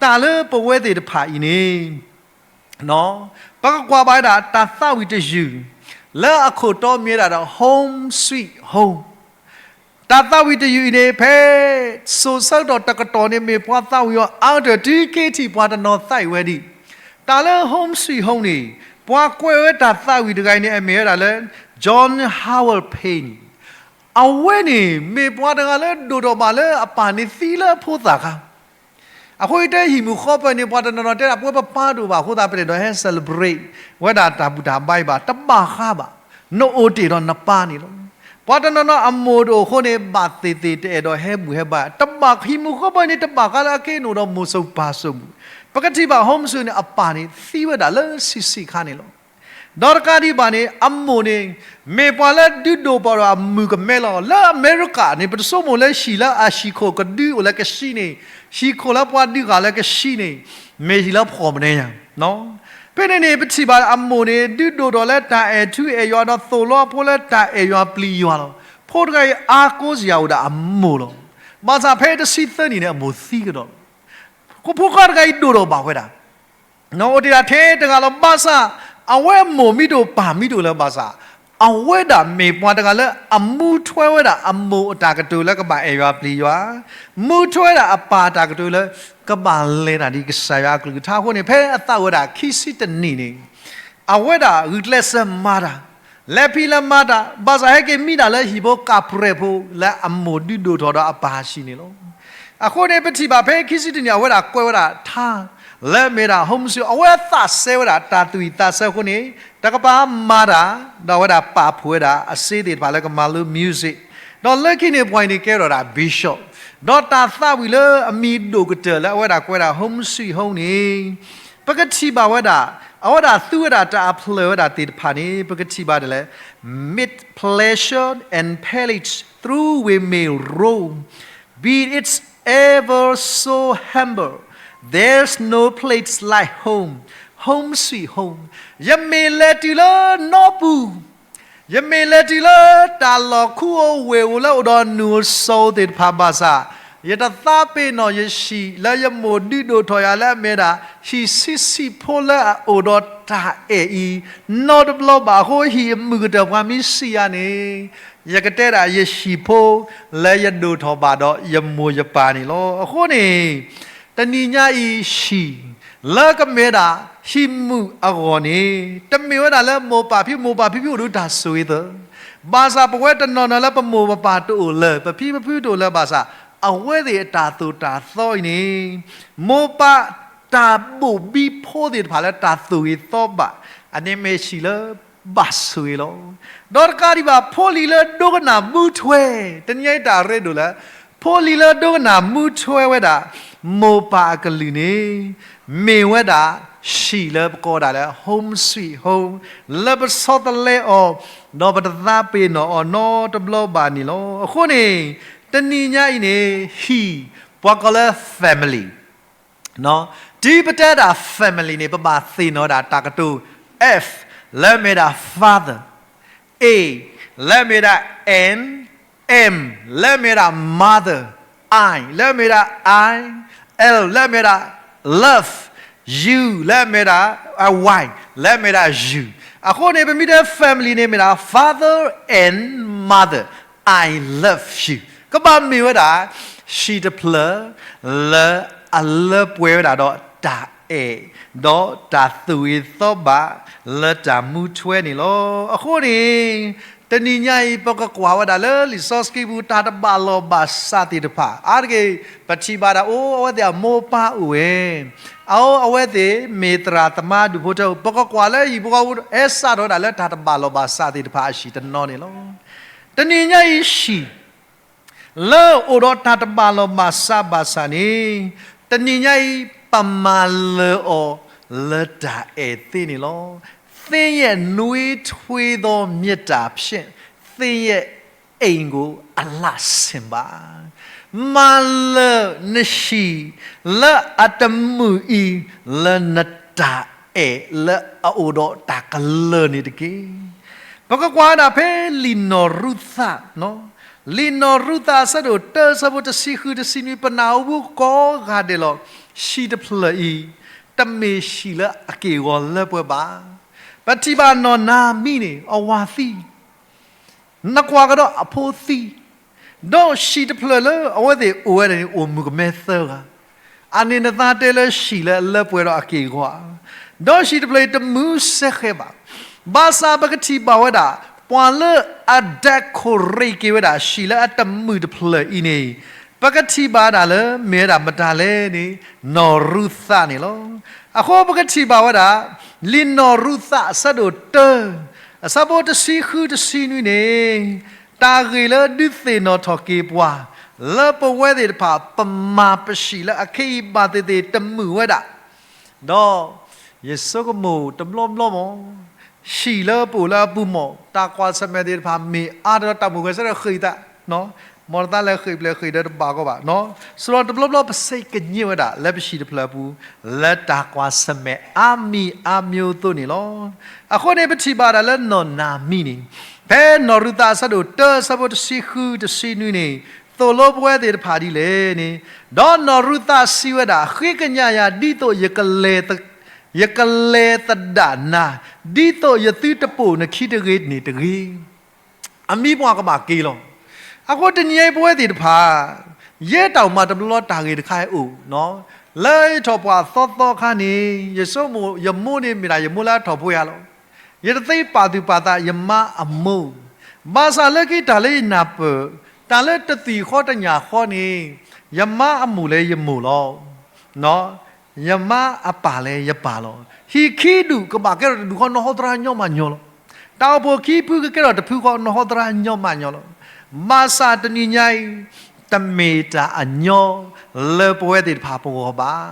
တၢ်လၢပဝဲသ့ၣ်တဖၣ်အံၤန့ၣ် ပကကွၢ်ဘၣ်ဝဲဒၣ်တၢ်သးဝံၣ်တယုၢ် လၢအခိၣ်တီမ့ၢ်ဝဲဒၣ်ဒီး Home Sweet Home. တၢ်သးဝံၣ်တယုၢ်အံၤန့ၣ် ဖဲစိၤဆၢကတီၢ်တကတီၢ်န့ၣ် မ့ၢ်ပှၤသးဝံၣ်အီၤအါကတၢၢ် တုၤခဲအံၤထံၣ်ပှၤတနီၤသးဝံၣ်ဝဲဒံး. တၢ်လၢ Home Sweet Home န့ၣ် ပှၤကွဲးဝဲတၢ်သးဝံၣ်တဂၤအံၤန့ၣ် အမ့ၢ်ဝဲဒၣ်လၢ John Howard Payne အဝဲန့ၣ် မ့ၢ်ပှၤတဂၤလၢဒိၣ်ထီၣ်ဘၣ်လၢအပၢ်န့ၣ်သံလၢအဖိသၣ်ခါ အဃိတဲဟံၣ်မုၢ်ဃီပၢၢ်န့ၣ် ပှၤတနီၤနီၤတဲဒၣ် ပဝဲပပၢ်တအိၣ်ဘၣ်အဃိသတး ပတအဲၣ်ဒိးဟဲ celebrate ဝဲဒၣ်တၢ်ဘူၣ်တၢ်ဘါအံၤဘၣ်. တဘၣ်ဃးဘၣ်. နအိၣ်တ့ၢ်ဒီးနပၢ်န့ၣ်လီၤ. ပှၤတနီၤနီၤအမိၢ်တအိၣ်အဃိန့ၣ် ဘၣ်သ့ၣ်သ့ၣ်တအဲၣ်ဒိးဟဲဘူၣ်ဟဲဘါ တဘၣ် ဟံၣ်မုၢ်ဃီပၢၢ်န့ၣ် တဘၣ်ဃးလၢအက့ၤနုာ်ဒီးမိၢ်စိၤပၢ်စိၤမုၣ်. ပကထံၣ်ဘၣ် Home Sweet န့ၣ် အပၢ်န့ၣ်သံဝဲဒၣ်လၢဆံးဆံးခါန့ၣ်လီၤ. ဒီးတကးဒံးဘၣ်န့ၣ် အမိၢ်န့ၣ် မ့ၢ်ပှၤလၢဒုးဒိၣ်ထီၣ်ဒီးအမုၢ်ကမဲလီၤ. လၢအမဲရကၤန့ၣ် ပတဆိကမိၣ်လၢဟံၣ်လၢအဟံၣ်ခိၣ်ကဒုအိၣ်လၢကဆှီန့ၣ်, ဟံၣ်ခိၣ်လၢပှၤဒုးဂၤလၢကဆှီန့ၣ် မ့ၢ်ဟံၣ်လၢဖှီၣ်မနုၤညါ. ဖဲန့ၣ်န့ၣ် ပထံၣ်ဘၣ်အမိၢ်န့ၣ် ဒုးဒိၣ်ထီၣ်လၢတၢ်အဲၣ်ထူအဲၣ်ယွၤ ဒီးသိၣ်လိအဖိလၢတၢ်အဲၣ်ယွၤပျံၤယွၤလီၤ. ဖိတဂၤအံၤ အါကိးစ့ၢ်ကီးအိၣ်ဒၣ်အမိၢ်လီၤ. ဘၣ်ဆၣ်ဖဲတဆံသၢနံၣ်န့ၣ် အမိၢ်သံကဒီးလီၤ. အဃိဖိခွါတဂၤအံၤဒိၣ်ထီၣ်ဘၣ်ဝဲဒၣ် အိၣ်တ့ၢ်ဒၣ်ထဲတဂၤလီၤ. ဘၣ်ဆၣ် အဝဲအမိၢ်မံၤဒိၣ်ပၢ်မံၤဒိၣ်လၢၤဘၣ်ဆၣ်, အဝဲဒၣ်မ့ၢ်ပှၤတဂၤလၢအမူထွဲဝဲဒၣ်အမိၢ်အတၢ်ကတိၤလၢကဘၣ်အဲၣ်ယွၤပျံၤယွၤ, မူထွဲဝဲဒၣ်အပၢ်အတၢ်ကတိၤလၢကဘၣ်လဲၤတၢ်ဒ်ကစၢ်ယွၤအကလုၢ်ကထါအဃိန့ၣ် ဖဲအသးအိၣ်ဝဲဒၣ်ခံဆံတနံၣ်န့ၣ် အဝဲဒၣ်ဂုာ်ကျဲးစၢးမၤတၢ်, လဲၤဖံးလဲၤမၤတၢ်, ဘၣ်ဆၣ်ဟဲက့ၤမံတၢ်လၢဟံၣ်ဖိကးပြဲၢ်ဖိလၢအမိၢ်ဒုးဒိၣ်ထီၣ်ဒီးအပၢ်ဟံၣ်န့ၣ်လီၤ. အဃိန့ၣ် ပထံၣ်ဘၣ်ဖဲခံဆံတနံၣ် အဝဲဒၣ်ကွဲးဝဲဒၣ်ထါ လၢအမ့ၢ်ဒၣ် home sweet home အဝဲသးစဲဝဲဒၣ်တၢ်သူၣ်ဝံၣ်သးဆၢအဃိန့ၣ် တကပၤမၤတၢ် ဒီးအဝဲဒၣ်ပာ်ဖှိၣ်ဝဲဒၣ်အစ့သ့ၣ်တဖၣ်လၢကမၤလိ music, ဒီးလၢခံန့ၣ်ပှၤအံၤန့ၣ်ကဲထီၣ်ဒၣ် bishop, ဒီးတၢ်သးဝံၣ်လၢအမံၤဒိၣ်ကတၢၢ်လၢအဝဲဒၣ်ကွဲးဒၣ် home sweet home န့ၣ် ပကထံၣ်ဘၣ်ဝဲဒၣ် အဝဲဒၣ်သူဝဲဒၣ်တၢ်အဖျၢၣ်ဝဲဒၣ်သ့ၣ်တဖၣ်န့ၣ် ပကထံၣ်ဘၣ်ဒ်လဲၣ်, meet pleasure and pain through we may roam, be it ever so humble, there's no place like home, home sweet home. ယမ့ၢ်လဲၤတုၤလၢနီပူၤ ယမ့ၢ်လဲၤတုၤလၢတၢ်လီၢ်ခူအိၣ်ဝ့ၢ်အိၣ်လၢအိၣ်ဒီးနူၢ်အစိၤသ့ၣ်တဖၣ်ဘၣ်ဆၣ်, ယတသးပ့ၤနီၣ်ယဟံၣ်လၢယမိၢ်ဒုးဒိၣ်ထီၣ်ယၤလၢအမ့ၢ်ဒၣ် ဟံၣ်ဆံးဆံးဖိလၢအအိၣ်ဒီးတၢ်အဲၣ်အံၤ နီတဘျီဘၣ်အဃိ ဟံၣ်အမုာ်ကတၢၢ်ပှၤမ့ၢ်စံးယၤန့ၣ်, ယကတဲဒၣ်ယဟံၣ်ဖိလၢယဒိၣ်ထီၣ်ဘၣ်ဒီးယမိၢ်ယပၢ်န့ၣ်လီၤ. အဃိန့ၣ် တနံၤညါအံၤဟံၣ် လၢကမ့ၢ်ဝဲဒၣ်ဟံၣ်မုာ်အဂီၢ်န့ၣ် တမ့ၢ်ဝဲဒၣ်လၢမိၢ်ပၢ်ဖံ မိၢ်ပၢ်ဖံဖုအိၣ်ဒီးတၢ်ဆိၣ်ဂ့ၤသး, ဘၣ်ဆၣ်ပဝဲတနီၤနီၤလၢပမိၢ်ပပၢ်တအိၣ်လၢၤ ပဖံပဖုတအိၣ်လၢၤဘၣ်ဆၣ်, အဝဲသ့ၣ်အတၢ်သိၣ်တၢ်သီအံၤန့ၣ် မိၢ်ပၢ်တၢ်ဘိၣ်ဘံဖိသ့ၣ်တဖၣ်လၢတၢ်သိၣ်ဂ့ၤသီဘၣ်, အန့ၣ်မ့ၢ်ဟံၣ်လၢဘၣ်ဆိၣ်ဂ့ၤလီၤ. ဒီးတကးဒံးဘၣ် ဖိလံၤလၢဒိကနၣ်မူထွဲ, တနံၤညါအံၤတၢ်ရ့ဒိၣ်လၢ ဖိလံၤလၢဒိကနၣ်မူထွဲဝဲဒၣ် မိၢ်ပၢ်အကလုၢ်န့ၣ် မ့ၢ်ဝဲဒၣ်ဟံၣ်လၢပကိးဒၣ်လၢ home sweet home လၢပဆီတလဲအီၤ ဒီးပတသးပ့ၤနီၣ်အီၤနီတဘျီဘၣ်န့ၣ်လီၤ. အဃိန့ၣ် တနံၤညါအံၤန့ၣ် ဟံၣ် ပှၤကိးလၢ family တုၤပတဲဒၣ် family န့ၣ် ပဘၣ်သ့ၣ်နီၣ်ဝဲဒၣ်တၢ်ကတိၤ F လၢအမ့ၢ်ဒၣ် father, A လၢအမ့ၢ်ဒၣ် N, M လၢအမ့ၢ်ဒၣ် mother, I လၢအမ့ၢ်ဒၣ် I, L လၢအမ့ၢ်ဒၣ် love, U လၢအမ့ၢ်ဒၣ် Y လၢအမ့ၢ်ဒၣ် you. အဃိန့ၣ် ပမ့ၢ်တဲ family န့ၣ်မ့ၢ်ဒၣ် father and mother, I love you ကဘၣ်မ့ၢ်ဝဲဒၣ် ဟံၣ်တဖျၢၣ် လၢအလၢပှဲၤဝဲဒၣ်ဒီးတၢ်အဲၣ် ဒီးတၢ်သူၣ်ဂ့ၤသီဘၣ် လၢတၢ်မူထွဲန့ၣ်လီၤ. အဃိန့ၣ် တနံၤညါအံၤ ပကကွၢ်ဝဲဒၣ်လၢလံာ်စီဆှံပူၤ တၢ်တဘၣ်လီၢ်ဘၣ်စးသ့ၣ်တဖၣ် အါတက့ၢ် ပထံၣ်ဘၣ်ဒၣ်အိၣ် အဝဲသ့ၣ်အမိၢ်ပၢ်အိၣ်ဝဲ အအိၣ် အဝဲသ့ၣ်မ့ၢ်သရၣ်သမါဒူၣ်ဖိထၢဖိ ပကကွၢ်လၢဟံၣ်ဖိဃီဖိ ဟဲစးထီၣ်ဝဲဒၣ်လၢတၢ်တဘၣ်လီၢ်ဘၣ်စးသ့ၣ်တဖၣ်အဟံၣ်တနီၤန့ၣ်လီၤ. တနံၤညါအံၤဟံၣ် လၢအိၣ်ဒီးတၢ်တဘၣ်လီၢ်ဘၣ်စးဘၣ်ဆၣ်န့ၣ် တနံၤညါအံၤ ပမၤလၢာ်အီၤလၢတၢ်အဲၣ်သ့န့ၣ်လီၤ. သင့်ရဲ့နွေးထွေးသောမေတ္တာဖြင့် သင့်ရဲ့အိမ်ကိုအလှဆင်ပါ. မၤလၢာ်နဟံၣ်လၢအတမုာ်အံၤ လၢနတၢ်အဲၣ်လၢအအိၣ်ဒီးတၢ်ကလၢာ်န့ၣ်တက့ၢ်. ပကကွၢ်ဝဲဒၣ်ဖဲလံာ်နီၢ်ရူၤသး, လံာ်နီၢ်ရူၤသးအဆၢဒိၣ်တၢ အဆၢဖိတဆံဃုတဆံနွံ ပနၢ်ဟူကိးဂၤဒဲးလီၤ. ဟံၣ်တဖျၢၣ်အံၤ တမ့ၢ်ဟံၣ်လၢအက့ၢ်အဂီၤလၢပှဲၤဘၣ်. ပထံၣ်ဘၣ်နီၢ်နၤမံန့ၣ် အဝၤသံ နကွၢ်ကဒီးအဖိသံ, ဒီးဟံၣ်တဖျၢၣ်လၢအဝဲသ့ၣ်အိၣ်ဝဲဒၣ်န့ၣ် အိၣ်မုၣ်ကမဲသၢဂၤ, အန့ၣ်နသးတဲလၢဟံၣ်လၢအလၢပှဲၤဒီးအက့ၢ်အဂီၤဧါ. ဒီးဟံၣ်တဖျၢၣ်အံၤတမုာ်စဲဃဲဘၣ်. ဘၣ်ဆၣ်ပကထံၣ်ဘၣ်ဝဲဒၣ် ပှၤလၢအ decorate က့ၤဝဲဒၣ်ဟံၣ်လၢအတမုာ်တဖျၢၣ်အံၤန့ၣ် ပကထံၣ်ဘၣ်ဒၣ်လၢမ့ၢ်ဝဲဒၣ်မတၤလဲၣ်န့ၣ် နီၢ်ရူၤသးန့ၣ်လီၤ. အဃိပကထံၣ်ဘၣ်ဝဲဒၣ် လံာ်နီၢ်ရူၤသးအဆၢဒိၣ်တၢ အဆၢဖိတဆံဃုတဆံနွံန့ၣ် တၢ်ဂ့ၢ်လၢဒုးသ့ၣ်နီၣ်ထီၣ်က့ၤပှၤ လၢပဝဲသ့ၣ်တဖၣ် ပမၤပဟံၣ်လၢအခဲအံၤဘၣ်သ့ၣ်သ့ၣ်တမုာ်ဝဲဒၣ်, ဒီးယဆိကမိၣ်တဘျီဘျီမး ဟံၣ်လၢပအိၣ်လၢအပူၤမီၢ် တၢ်ကွၢ်ဆၢၣ်မဲာ်သ့ၣ်တဖၣ်မ့ၢ်အါဒီးတၢ်မိၣ်ဃဲၤဆၢထၢၣ်ဃ့ၢ်သး, မ်တသးလဲၤဃ့ၢ်ပျဲၢ်ဃ့ၢ်ဒၢးတဘၣ်ကီဘၣ်, စရီတဘျီဘျီပစံးကညးဝဲဒၣ်လၢပဟံၣ်တဖျၢၣ်အပူၤ လၢတၢ်ကွၢ်ဆၢၣ်မဲာ်အါမံၤအါမံၤအသိးန့ၣ်လီၤ. အဃိန့ၣ် ပထံၣ်ဘၣ်ဒၣ်လၢနီၢ်နၤမံန့ၣ် ဖဲနီၢ်ရူၤသးအဆၢဒိၣ်တၢ အဆၢဖိတဆံဃုတဆံနွံန့ၣ် သိၣ်လိပဝဲသ့ၣ်တဖၣ်ဒ်လဲၣ်န့ၣ်, ဒီးနီၢ်ရူၤသးစံးဝဲဒၣ်, ဃ့ကညးယၤဒ်သိး ယကလဲၤသဒၣ်နၤ, ဒ်သိးယသုတပိာ်နခံတဂ့ၤန့ၣ်တဂ့ၤ. အမံၤပှၢ်ကဘၣ်က့ၤလီၤ. အဃိတနံၤအံၤပဝဲသ့ၣ်တဖၣ် ယဲတၢ်အိၣ်မးတဘျီတၢ်ဂ့ၢ်တခါအံၤအိၣ်, လၢယထီၣ်ပှၢ်သီသီခါန့ၣ် ယဆိကမိၣ် ယမိၢ်န့ၣ်မ့ၢ်ဒၣ်ယမိၢ်လၢအထီၣ်ဖိယၤလီၤ. ယတသ့ပာ်သူၣ်ပာ်သးယမါအမိၢ်, ဘၣ်ဆၣ်လၢခံတၢ်လၢယနၢ်ပၢၢ် တၢ်လၢတသံၣ်ဃီတညၣ်ဃီန့ၣ် ယမါအမိၢ်လၢယမိၢ်လီၤ. ယမါအပၢ်လၢယပၢ်လီၤ. ဟံၣ်ခံဒူၣ်ကဘၣ်ကဲထီၣ်တဒူၣ်ဃီ နီၢ်ဟီသရၣ်ညီမးညီလီၤ. တၢ်အိၣ်ဖှိၣ်ခံဖုကကဲထီၣ်တဖုဃီ နီၢ်ဟီသရၣ်ညီမးညီလီၤ. ဘၣ်ဆၣ်တနံၤညါအံၤ တမ့ၢ်တၢ်အညီလၢပဝဲသ့ၣ်တဖၣ်ပဂီၢ်ဘၣ်.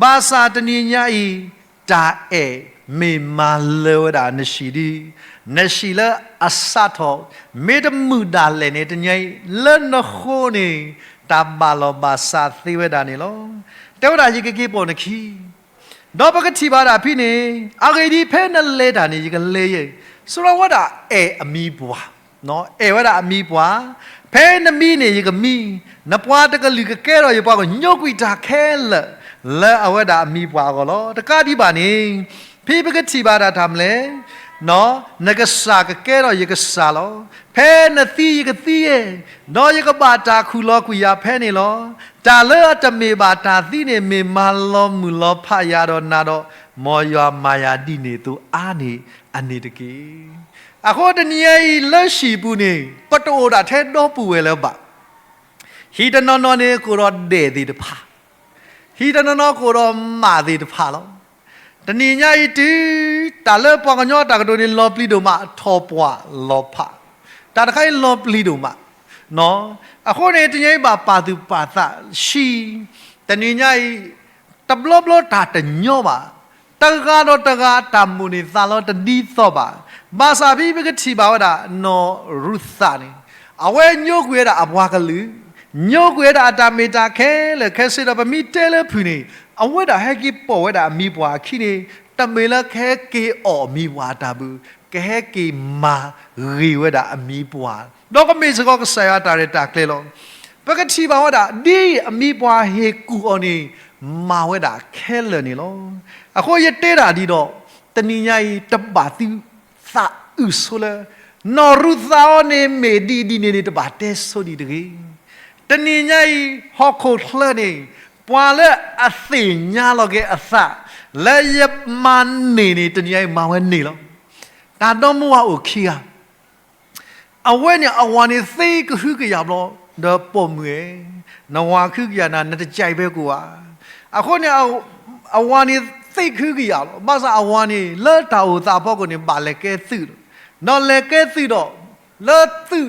ဘၣ်ဆၣ်တနံၤညါအံၤ တၢ်အဲၣ်မ့ၢ်မၤလၢၤဝဲဒၣ်နဟံၣ်ဒ် နဟံၣ်လၢအစးထီၣ် မ့ၢ်တမုာ်ဒၣ်လဲာ်န့ၣ် တနံၤညါအံၤ လၢနဃိန့ၣ် တၢ်ဘၣ်လီၤဘၣ်စးသ့ဝဲဒၣ်န့ၣ်လီၤ. တဲဝဲဒၣ်ယကက့ၤပိာ်နခံ ဒီးပကထံၣ်ဘၣ်ဒၣ်ဖဲန့ၣ် အဂ့ၢ်ဒ်အံၤဖဲနလဲၤတၢ်န့ၣ် ယကလဲၤယဲၢ်. စရီဝဲဒၣ်အဲၣ်အမံၤပှၢ်, အဲၣ်ဝဲဒၣ်အမံၤပှၢ်, ဖဲနမံန့ၣ်ယကမံ, နပှၤတကလုာ်ကကဲထီၣ်ယပှၤကညီ ညိကွံာ်တၢ်ခဲလၢာ် လၢအဝဲဒၣ်အမံၤပှၢ်အဂီၢ်လီၤ. တကးဒံးဘၣ်န့ၣ် ဖဲပကထံၣ်ဘၣ်ဒၣ်တၢ်မနုၤလဲၣ် နကစၢ်ကကဲထီၣ်ယကစၢ်လီၤ. ဖဲနသံယကသံယဲၢ်, ဒီးယကဘၣ်တၢ်ခူၣ်လီၤကွံာ်ယၤဖဲန့ၣ်လီၤ. တၢ်လၢအတမ့ၢ်ဘၣ်တၢ်သံန့ၣ် မ့ၢ်မၤလီၤမုၢ်လီၤဖးယၤဒီးနၤဒီး မ်ယွၤမၤယၤဒ်န့ၣ်အသိးအါန့ၢ်အန့ၣ်တက့ၢ်. အဃိတနံၤညါအံၤလၢဟံၣ်ပူၤန့ၣ် ပတအိၣ်ဒၣ်ထဲဒီပုၢ်ဝဲၢ်လၢၤဘၣ်. ဟံၣ်တနီၤနီၤန့ၣ် ကအိၣ်ဒီးဒဲးသ့ၣ်တဖၣ်, ဟံၣ်တနီၤနီၤကအိၣ်ဒီးမးသ့ၣ်တဖၣ်လီၤ. တနံၤညါအံၤတုၤ တၢ်လၢပှၤကညီတၢ်ကတိၤန့ၣ် လီၤပျံၤဒိၣ်မး ထီၣ်ပှၢ်လီၤဖး, တၢ်တခါအံၤလီၤပျံၤဒိၣ်မး. အဃိန့ၣ် တနံၤညါအံၤဘၣ်ပာ်သူၣ်ပာ်သးဆံး, တနံၤညါအံၤ တဘျီဘျီတၢ်တညီဘၣ်, တဂၤဒီးတဂၤတၢ်မိၣ်န့ၢ်သးလီတဒ်သိးဘၣ်. ဘၣ်ဆၣ်ဖဲပကထံၣ်ဘၣ်ဝဲဒၣ် နီၢ်ရူၤသးန့ၣ် အဝဲညိကွံာ်ဝဲဒၣ်အပှၤကလုာ်, ညိကွံာ်ဝဲဒၣ်အတၢ်မ့ၢ်တၢ်ခဲလၢာ်ခဲဆ့ဒီး ပမ့ၢ်တဲလၢဖုၣ်န့ၣ် အဝဲဒၣ်ဟဲက့ၤပိာ်ဝဲဒၣ်အမံၤပှၢ်အခံန့ၣ် တမ့ၢ်လၢကဟဲက့ၤအီၣ်အမံၤပှၢ်အတၢ်ဘၣ်, ကဟဲက့ၤမၤဂ့ၤဝဲဒၣ်အမံၤပှၢ်, ဒီးကမ့ၢ်စ့ၢ်ကီးကစၢ်ယွၤအတၢ်ရဲၣ်တၢ်ကျဲၤလီၤ. ပကထံၣ်ဘၣ်ဝဲဒၣ် ဒ်အမံၤပှၢ်ဟ့ၣ်ကူၣ်အီၤန့ၣ် မၤဝဲဒၣ်ခဲလၢာ်န့ၣ်လီၤ. အဃိယတဲဒၣ်ဒ်ဒီး တနံၤညါအံၤ တဘၣ်သုသးအုးဆိလၢ နီၢ်ရူၤသးအီၤန့ၣ် မ့ၢ်ဒ်အံၤဒ်န့ၣ်န့ၣ် တဘၣ်တဲဆိဒံးတဂ့ၤ. တနံၤညါအံၤ ဟီၣ်ခိၣ်ချၢန့ၣ် ပှၤလၢအသ့ၣ်ညါလီၤက့ၤအသး လၢယမၤန့ၢ်န့ၣ် တနံၤညါအံၤမၤဝဲန့ၢ်လီၤ. တၢ်ဒီမါဝၤအိၣ်ခံဂၤ အဝဲန့ၣ်အဝၤန့ၣ်သ့ကဟုကယာ်ဘျီ ဒီးပိာ်မုၣ်ဧၢ, နဝၤဟုကယာ်နၤ နတကဲဘဲကိးဧါ. အဃိန့ၣ် အဝၤန့ၣ်သ့ကဟုကယာ်လီၤ. ဘၣ်ဆၣ်အဝၤန့ၣ် လၢတၢ်အိၣ်သးအဖီခိၣ်န့ၣ် ဘၣ်လဲၤကဲသုးလီၤ. ဒီးလဲၤကဲသုးဒီး လၢသုး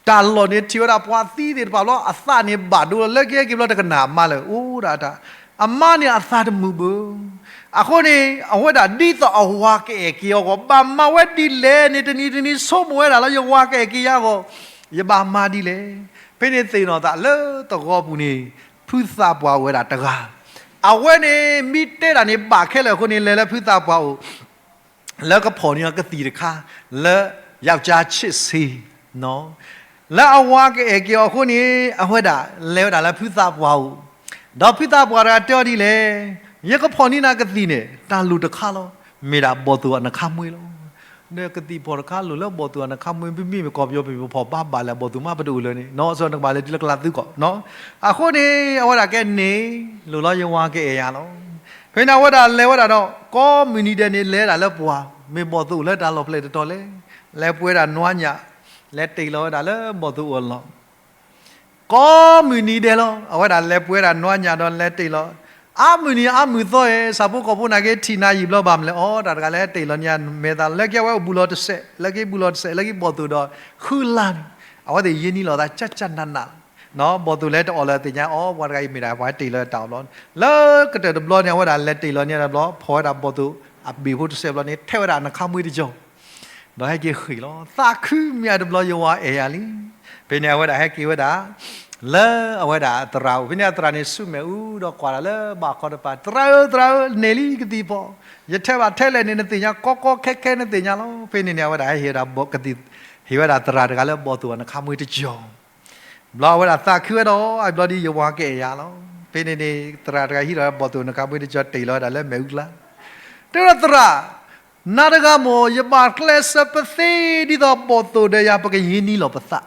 တၢ်လီၢ်န့ၣ် ထံၣ်ဝဲဒၣ်ပှၤသံသ့ၣ်တဖၣ်ဘျီ အသးန့ၣ်ဘၣ်ဒိလီၤ. လၢကဟဲက့ၤဘျီတကနၣ်အမါလၢၤ အိၣ်ဒၣ်တၢ် အမါန့ၣ်အသးတမုာ်ဘၣ်. အဃိန့ၣ် အဝဲဒၣ်ဒ်သိးအဝၤကအဲၣ်က့ၤအဂီၢ် ဘၣ်မၤဝဲဒ်လဲၣ်န့ၣ် တနံၤတနံၤဆိကမိၣ်ဝဲဒၣ်လၢ ယဝၤကအဲၣ်က့ၤယၤအဂီၢ် ယဘၣ်မၤဒ်လဲၣ်. ဖဲန့ၣ်သ့ၣ်နီၣ်သးလၢသဝီပူၤန့ၣ် ဖုသးပှၢ်အိၣ်ဝဲဒၣ်တဂၤ, အဝဲန့ၣ် မ့ၢ်တဲတၢ်န့ၣ်ဘၣ်ခဲလၢာ်အဃိန့ၣ် လဲၤလၢဖုသးပှၢ်အိၣ် လၢကဖီၣ်န့ၢ်အီၤကသံၣ်တခါ လၢ ယောက်ျားချစ်ဆေး လၢအဝၤကအဲၣ်က့ၤအီၤအဃိန့ၣ် အဝဲဒၣ်လဲၤဝဲဒၣ်လၢဖုသးပှၢ်အိၣ်, ဒီးဖုသးပှၢ်တဂၤတဲအီၤဒ်လဲၣ်, ယကဖီၣ်န့ၢ်နၤကသံၣ်န့ၣ် တၢ်လိၣ်တခါလီၤ, မ့ၢ်ဒၣ်ဘီၣ်သိၣ်အနခါမှ့လီၤ. ဒီးကသံၣ်ဖီၣ်တခါလိၣ်လၢဘီၣ်သိၣ်အနခါမှ့ ပမ့ၢ်မ့ၢ်ကီၢ်ပယီၤ ပမ့ၢ်ဖီၣ်ဘၣ်ဘၣ်လၢဘီၣ်သိၣ်မး ပတအိၣ်လၢၤန့ၣ် နီၢ်စီၤနကဘၣ်လၢထံလၢကလးသုကီၢ် အဃိန့ၣ် အဝဲဒၣ်ကဲန့ၣ် လိၣ်လီၤယဝၤကအဲၣ်ယၤလီၤ. ဖဲန့ၣ်အဝဲဒၣ်လဲၤဝဲဒၣ်ဒီး ကိးမုၢ်နံၤဒဲးန့ၣ် လဲၤဒၣ်လၢပှၢ် မ့ၢ်ဘီၣ်သိၣ်အိၣ်လၢတၢ်လီၢ်ဖဲလဲၣ်တတီၤလဲၣ်, လဲၤပှဲၤဒၣ်နွါညၣ်, လဲၤတ့ၢ်လီၤဝဲဒၣ်လၢဘီၣ်သိၣ်အလီၢ် ကိးမုၢ်နံၤဒဲးလီၤ. အဝဲဒၣ်လဲၤပှဲၤဒၣ်နွါညၣ်ဒီးလဲၤတ့ၢ်လီၤ, အါမုၢ်နံၤအါမုၢ်သီဧၢ, ဆၣ်ဖိကီၢ်ဖိန့ၣ်က့ၤထံၣ်နၤယံာ်ဘျီဘၣ်မနုၤလဲၣ်, အိၣ်တၢ်တဂၤလဲၤတ့ၢ်လီၤန့ၣ်မဲာ်သးလီၤ, လၢခံအဝဲအိၣ်ဘူးလီၤတစဲး, လၢခံဘူးလီၤတစဲး, လၢခံဘီၣ်သိၣ်ဒီး ဃုလါန့ၣ်, အဝဲသ့ၣ်ယံာ်နံၣ်လီၤသး ကၢ်ကၢ်နးနး ဘီၣ်သိၣ်လဲၤတအီၣ်လၢသ့ၣ်ညါအီၤ, ပှၤတဂၤအံၤမ့ၢ်ဒၣ်ပှၤတ့ၢ်လီၤတၢ်အီၣ်ဘျီ, လၢကတၢၢ်တဘျီန့ၣ် အဝဲဒၣ်လဲၤတ့ၢ်လီၤန့ၣ်တဘျီ, ဖီၣ်ဝဲဒၣ်ဘီၣ်သိၣ် အဘ့ၣ်ဖိတစဲးဘျီန့ၣ် ထဲးဝဲဒၣ်နခါမှ့တကၠီၤ ဒီးဟဲက့ၤဃ့ၢ်လီၤ. သးခုမ့ၢ်အတဘျီ ယဝၤအဲၣ်ယၤလံ. ဖဲန့ၣ်အဝဲဒၣ်ဟဲက့ၤဝဲဒၣ် လၢအဝဲဒၣ်သရၣ်အိၣ်, ဖဲန့ၣ်အသရၣ်န့ၣ်ဆူမဲာ်အူဒီးကွၢ်တၢ်လၢဘၣ်ခီတပၤ, သရၣ်ဧၢ, သရၣ်ဧၢ, နဲၣ်လံကသံၣ်ဖီၣ်, ယထဲးဘၣ်ထဲလဲၣ်န့ၣ် နသ့ၣ်ညါ, ကီကီခဲခဲနသ့ၣ်ညါလီၤ. ဖဲန့ၣ်န့ၣ် အဝဲဒၣ်ဟဲဟ့ၣ်ဝဲဒၣ်ကသံၣ်, ဟ့ၣ်ဝဲဒၣ်သရၣ်တဂၤလၢဘီၣ်သိၣ်အနခါမှ့တကၠီၤ ဘျီအဝဲဒၣ်သးခုဝဲဒီး အဘျီဒ်ယဝၤကအဲၣ်ယၤလီၤ. ဖဲန့ၣ်န့ၣ် သရၣ်တဂၤဟံးဒီးဘီၣ်သိၣ်နခါမှ့တကၠီၤ တ့ၢ်လီၤဝဲဒၣ်လၢမဲာ်အူကျါ, တဲဝဲဒၣ်သရၣ်, နၤတဂၤမ့ၢ် ယဘၣ်ကျဲးစၢးပသ့ ဒ်သိးဘီၣ်သိၣ်ဒီးယၤ ပကယံာ်နံၤလီၤပသး,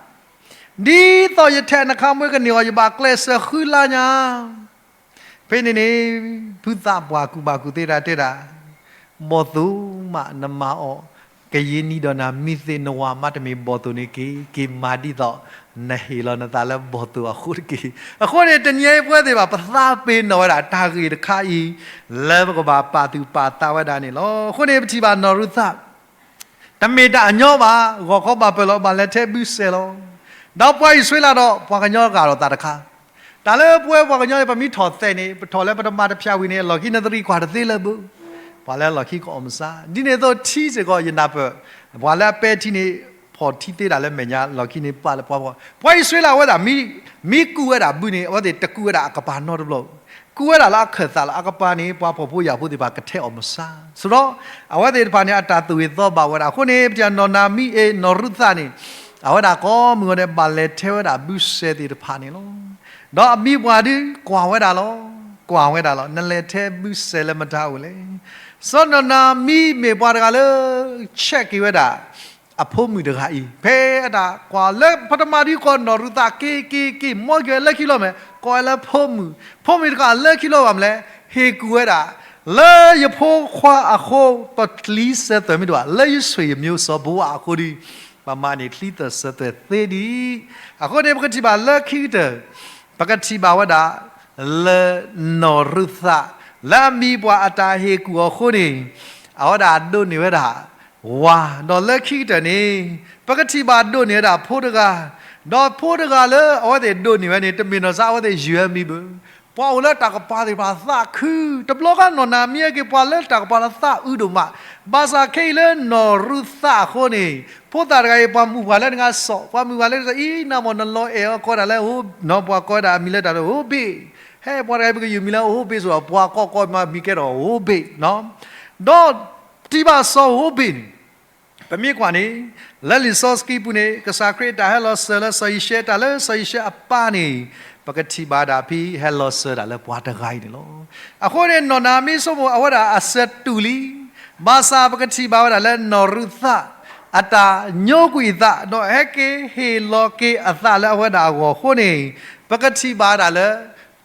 ဒ်သိးယထဲးနခါမှ့ကန့ၢ်အီၤ ယဘၣ်ကျဲးစၢးဃုလါညါ ဖဲန့ၣ်န့ၣ် ဖုသးပှၢ်ကူၣ်ဘၣ်ကူၣ်သ့တၢ်တဲဒၣ်, ဘီၣ်သိၣ်မးနမၤအီၤ, ကယံာ်နံၤဒီးနၤမံသ့, နဝၤမးတမ့ၢ်ဘီၣ်သိၣ်န့ၣ်က့ၤ, က့ၤမၤဒ်သိးနဟ့ၣ်လီၤနသးလၢဘီၣ်သိၣ်အဃိတက့ၢ်. အဃိန့ၣ် တနံၤအံၤပဝဲသ့ၣ်တဖၣ် ပသးပ့ၤနီၣ်ဝဲဒၣ်တၢ်ဂ့ၢ်တခါအံၤ လၢပကဘၣ်ပာ်သူၣ်ပာ်သးဝဲဒၣ်န့ၣ်လီၤ. အဃိန့ၣ် ပထံၣ်ဘၣ်နီၢ်ရူၤသး တမ့ၢ်တၢ်အညီဘၣ်, ဂီၤခီဘၣ်ပၢၢ်လီၤ ဘၣ်လဲၤထဲးဘုစဲးလီၤ. ဒီးပှၤအံၣ်စရ့လးဒီးပှၤကညီဂာ်ဒီးသးတခါ, တၢ်လၢပဝဲပှၤကညီန့ၣ် ပမ့ၢ်ထီၣ်သဲးန့ၣ် ပထီၣ်လၢပတမၤတဖၠၣ်ဝံၤန့ၣ် အလီၢ်ခံနသရံၣ်ကွၢ်တသ့လၢၤဘၣ်, ပှၤလၢအလီၢ်ခံကအီၣ်မဆါ, ဒ်န့ၣ်အသိးထံစ့ၢ်ကီး ယနၢ်ပၢၢ် ပှၤလၢအပဲထံန့ၣ် ဖီၣ်ထံသ့ဒၣ်လၢမဲာ်ညါ လီၢ်ခံန့ၣ် ပာ်လၢပှၤဖီၣ်, ပှၤအံၣ်စရ့လးအဝဲသ့ၣ် မ့ၢ်ကူးဝဲဒၣ်ဘုန့ၣ် အဝဲသ့ၣ်တကူးဝဲဒၣ်အကပၤနီတဘျီ, ကူးဝဲဒၣ်လၢအခၢၣ်သးလီၤ. အကပၤန့ၣ် ပှၤဖှီၣ်ဖိယာ်ဖိသ့ၣ်တဖၣ်ကထဲးအီၣ်မဆါ, ဆိဒီး အဝဲသ့ၣ်တဖၣ်န့ၣ် အတၢ်သူၣ်ဂ့ၤသီဘၣ်ဝဲဒၣ်. အဃိန့ၣ် ပထံၣ်နီၢ်နၤမံအ့ၣ် နီၢ်ရူၤသးန့ၣ် အဝဲဒၣ်ကိးမုၢ်ဂီၤဒဲး ဘၣ်လဲၤထဲးဝဲဒၣ်ဘုစဲးသ့ၣ်တဖၣ်န့ၣ်လီၤ. ဒီးအမံၤပှၢ်ဒုးကွၢ်ဝဲဒၣ်လီၤ, ကွၢ်ဝဲဒၣ်လီၤ, နလဲၤထဲးဘုစဲးလၢမတၤအိၣ်လဲၣ်. စီၤနီၢ်နၤမံမ့ၢ်ပှၤတဂၤလၢ ဆဲးက့ၤဝဲဒၣ် အဖိမုၣ်တဂၤအံၤ, ဖဲအတၢ်ကွၢ်လၢပထမဒုးကိးနီၢ်ရူၤသး က့ၤ က့ၤ က့ၤ မ်က့ၤလၢခံလီၤမး, ကိးဝဲလၢဖိမုၣ်, ဖိမုၣ်တဂၤလၢခံလီၤဘၣ်မနုၤလဲၣ်, ဟ့ၣ်ကူၣ်ဝဲဒၣ် လၢယဖိခွါအဃိ ပချံစၢၤသွဲၣ်မ့ၢ်တဘၣ်, လၢယဆွေမျိုးစီၤဘိဝါအဃိဒီး ပမၤန့ၢ်ချံစၢၤသွဲၣ်သ့ဒံး. အဃိန့ၣ် ပကထံၣ်ဘၣ်လၢခံကတၢၢ် ပကထံၣ်ဘၣ်ဝဲဒၣ် လၢနီၢ်ရူၤသး လၢအမံၤပှၢ်အတၢ်ဟ့ၣ်ကူၣ်အီၤအဃိန့ၣ် အဝဲဒၣ်ဒိးန့ၢ်ဝဲဒၣ် ဝၤ, ဒီးလၢခံကတၢၢ်န့ၣ် ပကထံၣ်ဘၣ်ဒိးန့ၢ်ဝဲဒၣ်ဖိတဂၤ, ဒီးဖိတဂၤလၢအဝဲသ့ၣ်ဒိးန့ၢ်ဝဲန့ၣ် တမ့ၢ်နီၢ်စၢ်အဝဲသ့ၣ်ယုၢ်အမံၤဘၣ်. ပှၤအိၣ်လၢတၢ်ကပၤသ့ၣ်တဖၣ်သးခု, တဘျီဃီနီၢ်နၤမံဟဲက့ၤ ပှၤလၢတၢ်ကပၤလၢသးအုးဒိၣ်မး, ဘၣ်ဆၣ်ခဲအံၤလၢနီၢ်ရူၤသးအဃိန့ၣ် ဖိသၣ်တဂၤအံၤ ပှၤမုၣ်ပှၢ်လၢနဂၤစီၤ, ပှၤမုၣ်ပှၢ်လၢနဂၤစီၤ အံၤ နမ့ၢ်နလီၤအဲၣ်အီၤ ကိးဒၣ်လၢ ပှၤကိးဝဲဒၣ်အမံၤလၢတၢ် ဟိဘ့ၣ်, ဟဲပှၤတဂၤအံၤ ပကယုၢ်မံၤလၢဟိဘ့ၣ်ဆိ ပှၤကိးကိးမံၤကဲထီၣ်ဟိဘ့ၣ်, ဒီးထံၣ်ဘၣ်စီၤဟိဘ့ၣ်န့ၣ် ပမ့ၢ်ကွၢ်န့ၣ် လၢလံာ်စီဆှံပူၤန့ၣ် ကစၢ်ခရံာ်အတၢ်ဟဲလီၤစၢၤလၢစီၤယံၤၡဲ တၢ်လၢစီၤယံၤၡဲအပၢ်န့ၣ် ပကထံၣ်ဘၣ်ဒၣ်ဖဲဟဲလီၤစၢၤဒၣ်လၢပှၤတဂၤအံၤန့ၣ်လီၤ. အဃိန့ၣ် နီၢ်နၤမံဆိကမိၣ်အဝဲဒၣ်အစၢၤတူာ်လံ, ဘၣ်ဆၣ်ပကထံၣ်ဘၣ်ဝဲဒၣ်လၢနီၢ်ရူၤသး အတၢ်ညိကွံာ်အသး ဒီးဟဲက့ၤဟ့ၣ်လီၤက့ၤအသးလၢအဝဲဒၣ်အဂီၢ်အဃိန့ၣ် ပကထံၣ်ဘၣ်ဒၣ်လၢ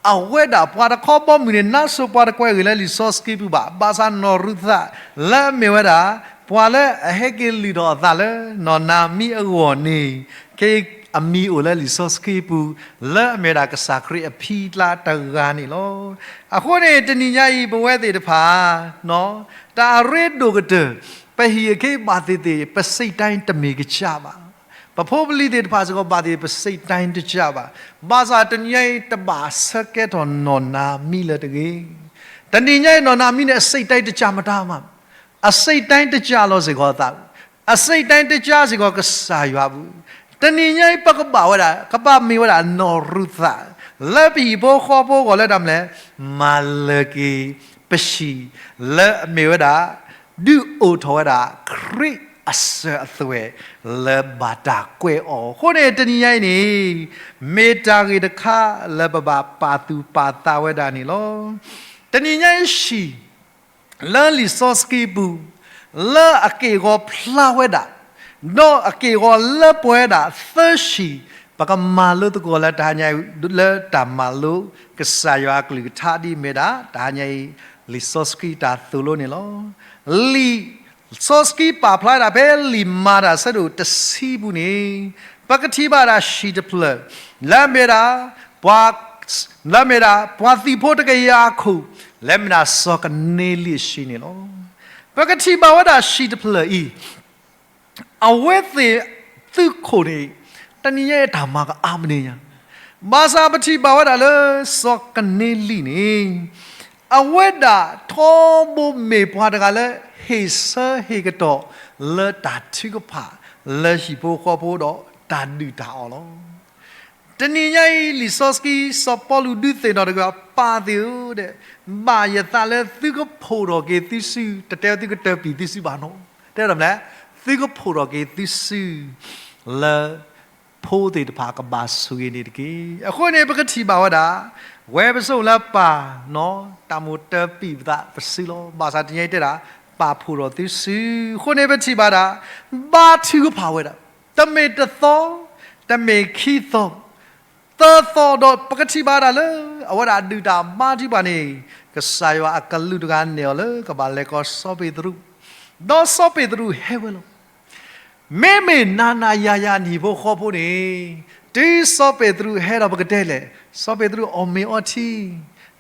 အဝဲဒၣ်ပှၤတခီဘီမုၢ်န့ၣ် နါစိၤပှၤတကွဲးဂ့ၤလၢလံာ်စီဆှံပူၤဘၣ်, ဘၣ်ဆၣ်နီၢ်ရူၤသး လၢအမ့ၢ်ဝဲဒၣ် ပှၤလၢအဟဲက့ၤလုၢ်ထီၣ်အသးလၢ နီၢ်နၤမံအဂီၢ်န့ၣ် ခဲအံၤအမံၤအိၣ်လၢလံာ်စီဆှံပူၤ လၢအမ့ၢ်ဝဲဒၣ်ကစၢ်ခရံာ်အဖံအကျါတဂၤန့ၣ်လီၤ. အဃိန့ၣ် တနံၤညါအံၤ ပဝဲသ့ၣ်တဖၣ် တၢ်အရ့ဒိၣ်ကတၢၢ် ပဟံၣ်အခ့ဘၣ်သ့ၣ်သ့ၣ် ပစိတ်တိုင်းတမ့ၢ်ကစၢ်ဘၣ်. ပဖိပလံၤသ့ၣ်တဖၣ်စ့ၢ်ကီး ဘၣ်သ့ၣ်သ့ၣ် ပစိတ်တိုင်းတစၢ်ဘၣ်. ဘၣ်ဆၣ်တနံၤညါအံၤ တဘၣ်ဆၢကဲထီၣ်နီၢ်နၤမံလၢၤတဂ့ၤ. တနံၤညါအံၤ နီၢ်နၤမံန့ၣ် အစိတ်တိုင်းတစၢ်မတၤမး, အစိတ်တိုင်းတစၢ်လီၤစ့ၢ်ကီးအသး, အစိတ်တိုင်းတစၢ်စ့ၢ်ကီးကစၢ်ယွၤပူၤ. တနံၤညါအံၤ ပကဘၣ်ဝဲဒၣ် ကဘၣ်မ့ၢ်ဝဲဒၣ်နီၢ်ရူၤသး လၢပဟံၣ်ဖိဃီဖိအဂီၢ်လၢတၢ်မနုၤလဲၣ်, မၤလၢၤက့ၤပဟံၣ် လၢအမ့ၢ်ဝဲဒၣ် ဒုးအိၣ်ထီၣ်ဝဲဒၣ် ခရံာ်အစၢၤအသွဲၣ် လၢဘၣ်တၢ်ကွဲးအီၤအဃိန့ၣ် တနံၤညါအံၤန့ၣ် မ့ၢ်တၢ်ဂ့ၢ်တခါလၢပဘၣ်ပာ်သူၣ်ပာ်သးဝဲဒၣ်န့ၣ်လီၤ. တနံၤညါအံၤဟံၣ် လၢလံာ်စီဆှံပူၤ လၢအက့ၢ်အဂီၤဖျါဝဲဒၣ်, ဒီးအက့ၢ်အဂီၤလၢပှဲၤဝဲဒၣ်သၢဟံၣ်, ပကမၤလိသကိးလၢတဟါညါအံၤ လၢတၢ်မၤလိကစၢ်ယွၤအကလုၢ်ကထါဒ်အမ့ၢ်ဒၣ် တဟါညါအံၤ လံာ်စီဆှံတၢ်သိၣ်လိန့ၣ်လီၤ. လံာ်စီဆှံပာ်ဖျါဒၣ်ဖဲလံာ်မၤတၢ်အဆၢဒိၣ်တဆံပူၤန့ၣ် ပကထံၣ်ဘၣ်ဒၣ်ဟံၣ်တဖျၢၣ် လၢအမ့ၢ်ဒၣ် ပှၤ လၢအမ့ၢ်ဒၣ် ပှၤသံၣ်ဖိတကယၤခိၣ် လၢအမ့ၢ်ဒၣ်စီၤကန့လံအဟံၣ်န့ၣ်လီၤ. ပကထံၣ်ဘၣ်ဝဲဒၣ်ဟံၣ်တဖျၢၣ်အံၤ အဝဲသ့ၣ်သုးခိၣ်န့ၣ် တနံၤညါအံၤတၢ်မၤကအါမးန့ၣ်ညါ, ဘၣ်ဆၣ်ပထံၣ်ဘၣ်ဝဲဒၣ်လၢစီၤကန့လံန့ၣ် အဝဲဒၣ်ထီဘိမ့ၢ်ပှၤတဂၤလၢဟ့ၣ်ဆၢဟ့ၣ်ကတီၢ်လၢတၢ်ထုကဖၣ်လၢဟံၣ်ဖိဃီဖိဒီးတၢ်ဒုၣ်တၢ်အီၣ်လီၤ. တနံၤညါအံၤ လံာ်စီဆှံစီၤပီလူးဒုးသ့ၣ်နီၣ်တဂၤ ပၢ်သ့ၣ်ဧၢ, ဘၣ်ယသးလၢသုကဖှိၣ်ထီၣ်က့ၤသုစု, တတဲဝဲသုကတၢၢ်ပံာ်သုစုဘၣ်နီၤ, တဲဒ်လဲၣ်, သုကဖှိၣ်ထီၣ်က့ၤသုစု လၢဖိသ့ၣ်တဖၣ်ကဘၣ်ဆိၣ်ဂ့ၤန့ၣ်တက့ၢ်. အဃိန့ၣ် ပကထံၣ်ဘၣ်ဝဲဒၣ် ဝဲပစိာ်လၢပၢ်နီၤ တၢ်မိၣ်တၢၢ်ပံာ်ပသးပစုလီၤ. ဘၣ်ဆၣ်တနံၤညါအံၤတဲဒၣ် ပၢ်ဖှိၣ်ထီၣ်သုစု, အဃိန့ၣ် ပထံၣ်ဘၣ်ဒၣ် ဘါထုကဖၣ်ဝဲဒၣ် တမ့ၢ်တသီ, တမ့ၢ်ခံသီ, သၢသီဒီး ပကထံၣ်ဘၣ်ဒၣ်လၢ အဝဲဒၣ်ဒုၣ်တၢ်ဘါထုကဖၣ်န့ၣ် ကစၢ်ယွၤအကလူးတဂၤနဲၣ်အီၤလၢကဘၣ်လဲၤကီးစီၤပ့းတရူး, ဒီးစီၤပ့းတရူးဟဲဝဲလီၤ. မ့မ့ၢ်နၤနၤယၤယၤနဟံၣ်ဖိဃီဖိန့ၣ် တုၤစီၤပ့းတရူးဟဲဒီးပကတဲလဲၣ်, စီၤပ့းတရူးအီၣ်မ့ၤအီ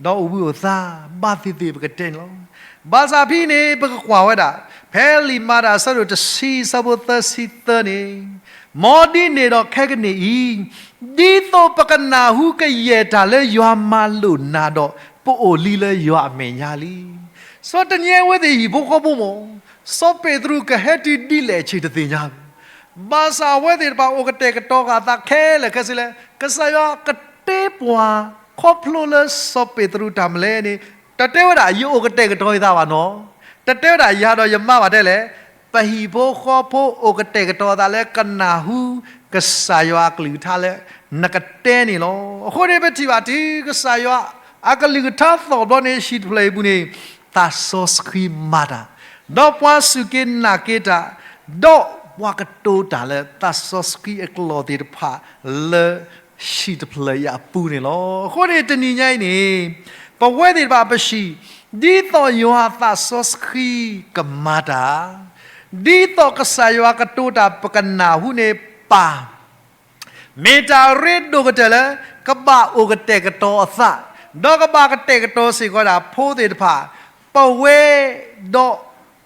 ထံ ဒီးအိၣ်ဘှံးအိၣ်သါ ဘၣ်သ့ၣ်သ့ၣ်ပကတဲန့ၣ်လီၤ. ဘၣ်ဆၣ်ဖဲန့ၣ် ပကကွၢ်ဝဲဒၣ် ဖဲလံာ်မၤတၢ်အဆၢဒိၣ်တဆံ အဆၢဖိသၢဆံသၢန့ၣ်, မ်ဒ်န့ၣ်ဒီးခဲကနံၣ်အံၤ, ဒ်သိးပကနၢ်ဟူကယဲၢ်တၢ်လၢယွၤမၤလိာ်နၤဒီး ပအိၣ်လံလၢယွၤအမဲာ်ညါလံ. စီၤတနံၤညါအံၤ အဝဲသ့ၣ်ဟံၣ်ဖိဃီဖိမ့ၢ် စီၤပ့းတရူးကဟဲတုၤဒ်လဲၣ်အဆ့ၣ်တသ့ၣ်ညါဘၣ်. ဘၣ်ဆၣ်အဝဲသ့ၣ်တဖၣ်အိၣ်ကတဲာ်ကတီၤဃာ်အသးခဲလၢာ်ခဲဆ့လၢ ကစၢ်ယွၤကတဲပှၤခီဖျိလၢစီၤပ့းတရူးတၢ်မနုၤလဲၣ်န့ၣ် တတဲဝဲဒၣ် ယအိၣ်ကတဲာ်ကတီၤယသးဘၣ်နီၤ, တတဲဝဲဒၣ် ယၤဒီးယမါဘၣ်တဲလဲၣ်, ပဟံၣ်ဖိဃီဖိအိၣ်ကတဲာ်ကတီၤအသးလၢကနၢ်ဟူ ကစၢ်ယွၤအကလုၢ်ကထါလၢ နကတဲန့ၣ်လီၤ. အဃိန့ၣ် ပထံၣ်ဘၣ်တုၤ ကစၢ်ယွၤအကလုၢ်ကထါသီၣ်ဘျီန့ၣ် ဟံၣ်တဖျၢၣ်အံၤအပူၤန့ၣ် သးစီဆှံမၤတၢ်, ဒီးပှၤစူၢ်က့ၤနာ်က့ၤတၢ်, ဒီးပှၤကတိၤတၢ်လၢသးစီဆှံအကျိာ်သ့ၣ်တဖၣ်လၢ ဟံၣ်တဖျၢၣ်အံၤအပူၤန့ၣ်လီၤ. အဃိန့ၣ် တနံၤညါအံၤန့ၣ် ပဝဲသ့ၣ်တဖၣ်ပဟံၣ်, ဒ်သိးယွၤသးစီဆှံကမၤတၢ်, ဒ်သိးကစၢ်ယွၤကတိၤတၢ်ပကနၢ်ဟူန့ၣ် ပၢ် မ့ၢ်တၢ်ရ့ဒိၣ်ကတၢၢ်လၢ ကဘၣ်အိၣ်ကတဲာ်ကတီၤအသး, ဒီးကဘၣ်ကတဲာ်ကတီၤစ့ၢ်ကီးဒၣ်ဖိသ့ၣ်တဖၣ်, ပဝဲဒီးပဟံၣ်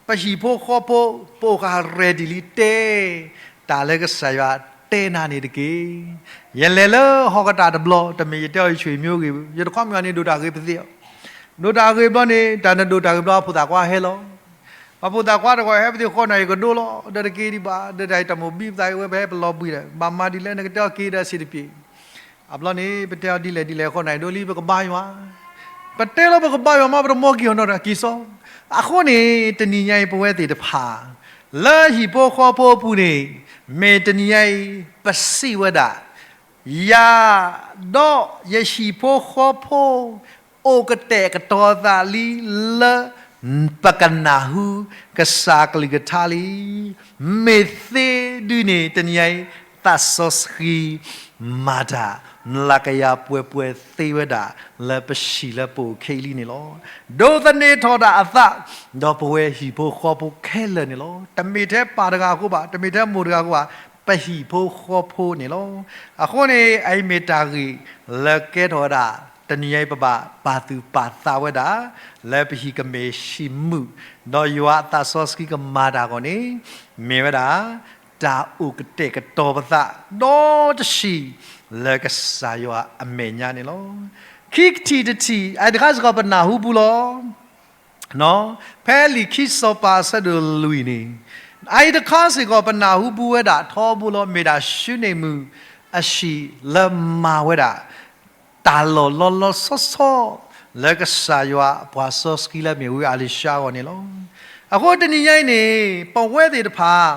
ဖိဃီဖိ ပအိၣ်ဃာ် ready လံ တဲတၢ်လၢကစၢ်ယွၤတဲနၤန့ၣ်တက့ၢ်. ယလဲၤလၢဟီၣ်ကတၢၢ်တဘျီ, တမ့ၢ်ယတဲအီၤယဆွေမျိုးဂ့ၤ, ယတခီမ့ၢ်အီၤန့ၣ် ဒိၣ်တၢ်ဂ့ၤပသ့ၣ်အီၤ, ဒိၣ်တၢ်ဂ့ၤဘျီန့ၣ် တၢ်နဒိၣ်တၢ်ဂ့ၤဘျီ အဖိသၣ်ခွါဟဲလီၤ. အဖိသၣ်ခွါတဂၤဟဲ ပသ့ၣ်ဃီနၤ ယကဒိလီၤ, ဒီးတက့ၤဒံးဘၣ်, ဒီးတၢ်တၢ်မိၢ်ဘံပသး ဝဲပဟဲပလီၤဘှံးဒီး ဘၣ်မၤဒ်လဲၣ်နကတဲအီၤက့ၤဒီးအဆ့ၣ်တပျ့ၤ. အဘျီန့ၣ် ပတဲအီၤဒ်လဲၣ်ဒ်လဲၣ်အဃိနၤ ဒိလံ ပကဘါယွၤ, ပတဲလီၤပကဘါယွၤမး ပတမီက့ၤအီၤနီတဂၤက့ၤစီ, အဃိန့ၣ် တနံၤညါအံၤ ပဝဲသ့ၣ်တဖၣ် လၢဟံၣ်ဖိဃီဖိအပူၤန့ၣ် မ့ၢ်တနံၤညါအံၤ ပစံးဝဲဒၣ် ယၤ ဒီးယဟံၣ်ဖိဃီဖိ အိၣ်ကတဲာ်ကတီၤသးလံလၢ ပကနၢ်ဟူကစၢ်ကလုၢ်ကထါလံ. မ့ၢ်သ့ဒုန့ၣ် တနံၤညါအံၤ သးစီဆှံမၤတၢ် မျးကယၤပှဲၤပှဲၤသ့ဝဲဒၣ် လၢပဟံၣ်လၢပအိၣ်ခဲအံၤလံန့ၣ်လီၤ. ဒိးသန့ၤထီၣ်ဒၣ်အသး ဒီးပဝဲဟံၣ်ဖိဃီဖိခဲလၢာ်န့ၣ်လီၤ. တမ့ၢ်ထဲပၢ်တဂၤအဃိဘၣ်, တမ့ၢ်ထဲမိၢ်တဂၤအဃိဘၣ်, ပဟံၣ်ဖိဃီဖိန့ၣ်လီၤ. အဃိန့ၣ် အအံၤမ့ၢ်တၢ်ဂ့ၢ်လၢကဲထီၣ်ဝဲဒၣ် တနံၤညါအံၤ ပဘၣ်ပာ်သူၣ်ပာ်သးဝဲဒၣ် လၢပဟံၣ်ကမ့ၢ်ဟံၣ်မုာ်, ဒီးယွၤအသးစီဆှံကမၤတၢ်အဂီၢ်န့ၣ် မ့ၢ်ဝဲဒၣ် တၢ်အိၣ်ကတဲာ်ကတီၤပသး ဒီတဆံး လၢကစၢ်ယွၤအမဲာ်ညါန့ၣ်လီၤ. ခံထံၣ်တထံၣ် အအံၤတခါစ့ၢ်ကီးပနၢ်ဟူပူၤလီၤ. ဖဲလံာ်ခံစီၤပၤအဆၢဒိၣ်လွံၢ်န့ၣ်, အအံၤတခါစ့ၢ်ကီးပနၢ်ဟူပူၤဝဲဒၣ်ထီဘိလီၤ မ့ၢ်ဒၣ်ၡူန့ၣ်မုၣ်အဟံၣ်လၢမၤဝဲဒၣ် တၢ်လီၢ်လီၤလီၤဆီဆီ လၢကစၢ်ယွၤအပှၤစီဆှံလၢမ့ၢ်ဝံအလံၤၡါအဂီၢ်န့ၣ်လီၤ. အဃိတနံၤညါအံၤန့ၣ် ပဝဲသ့ၣ်တဖၣ်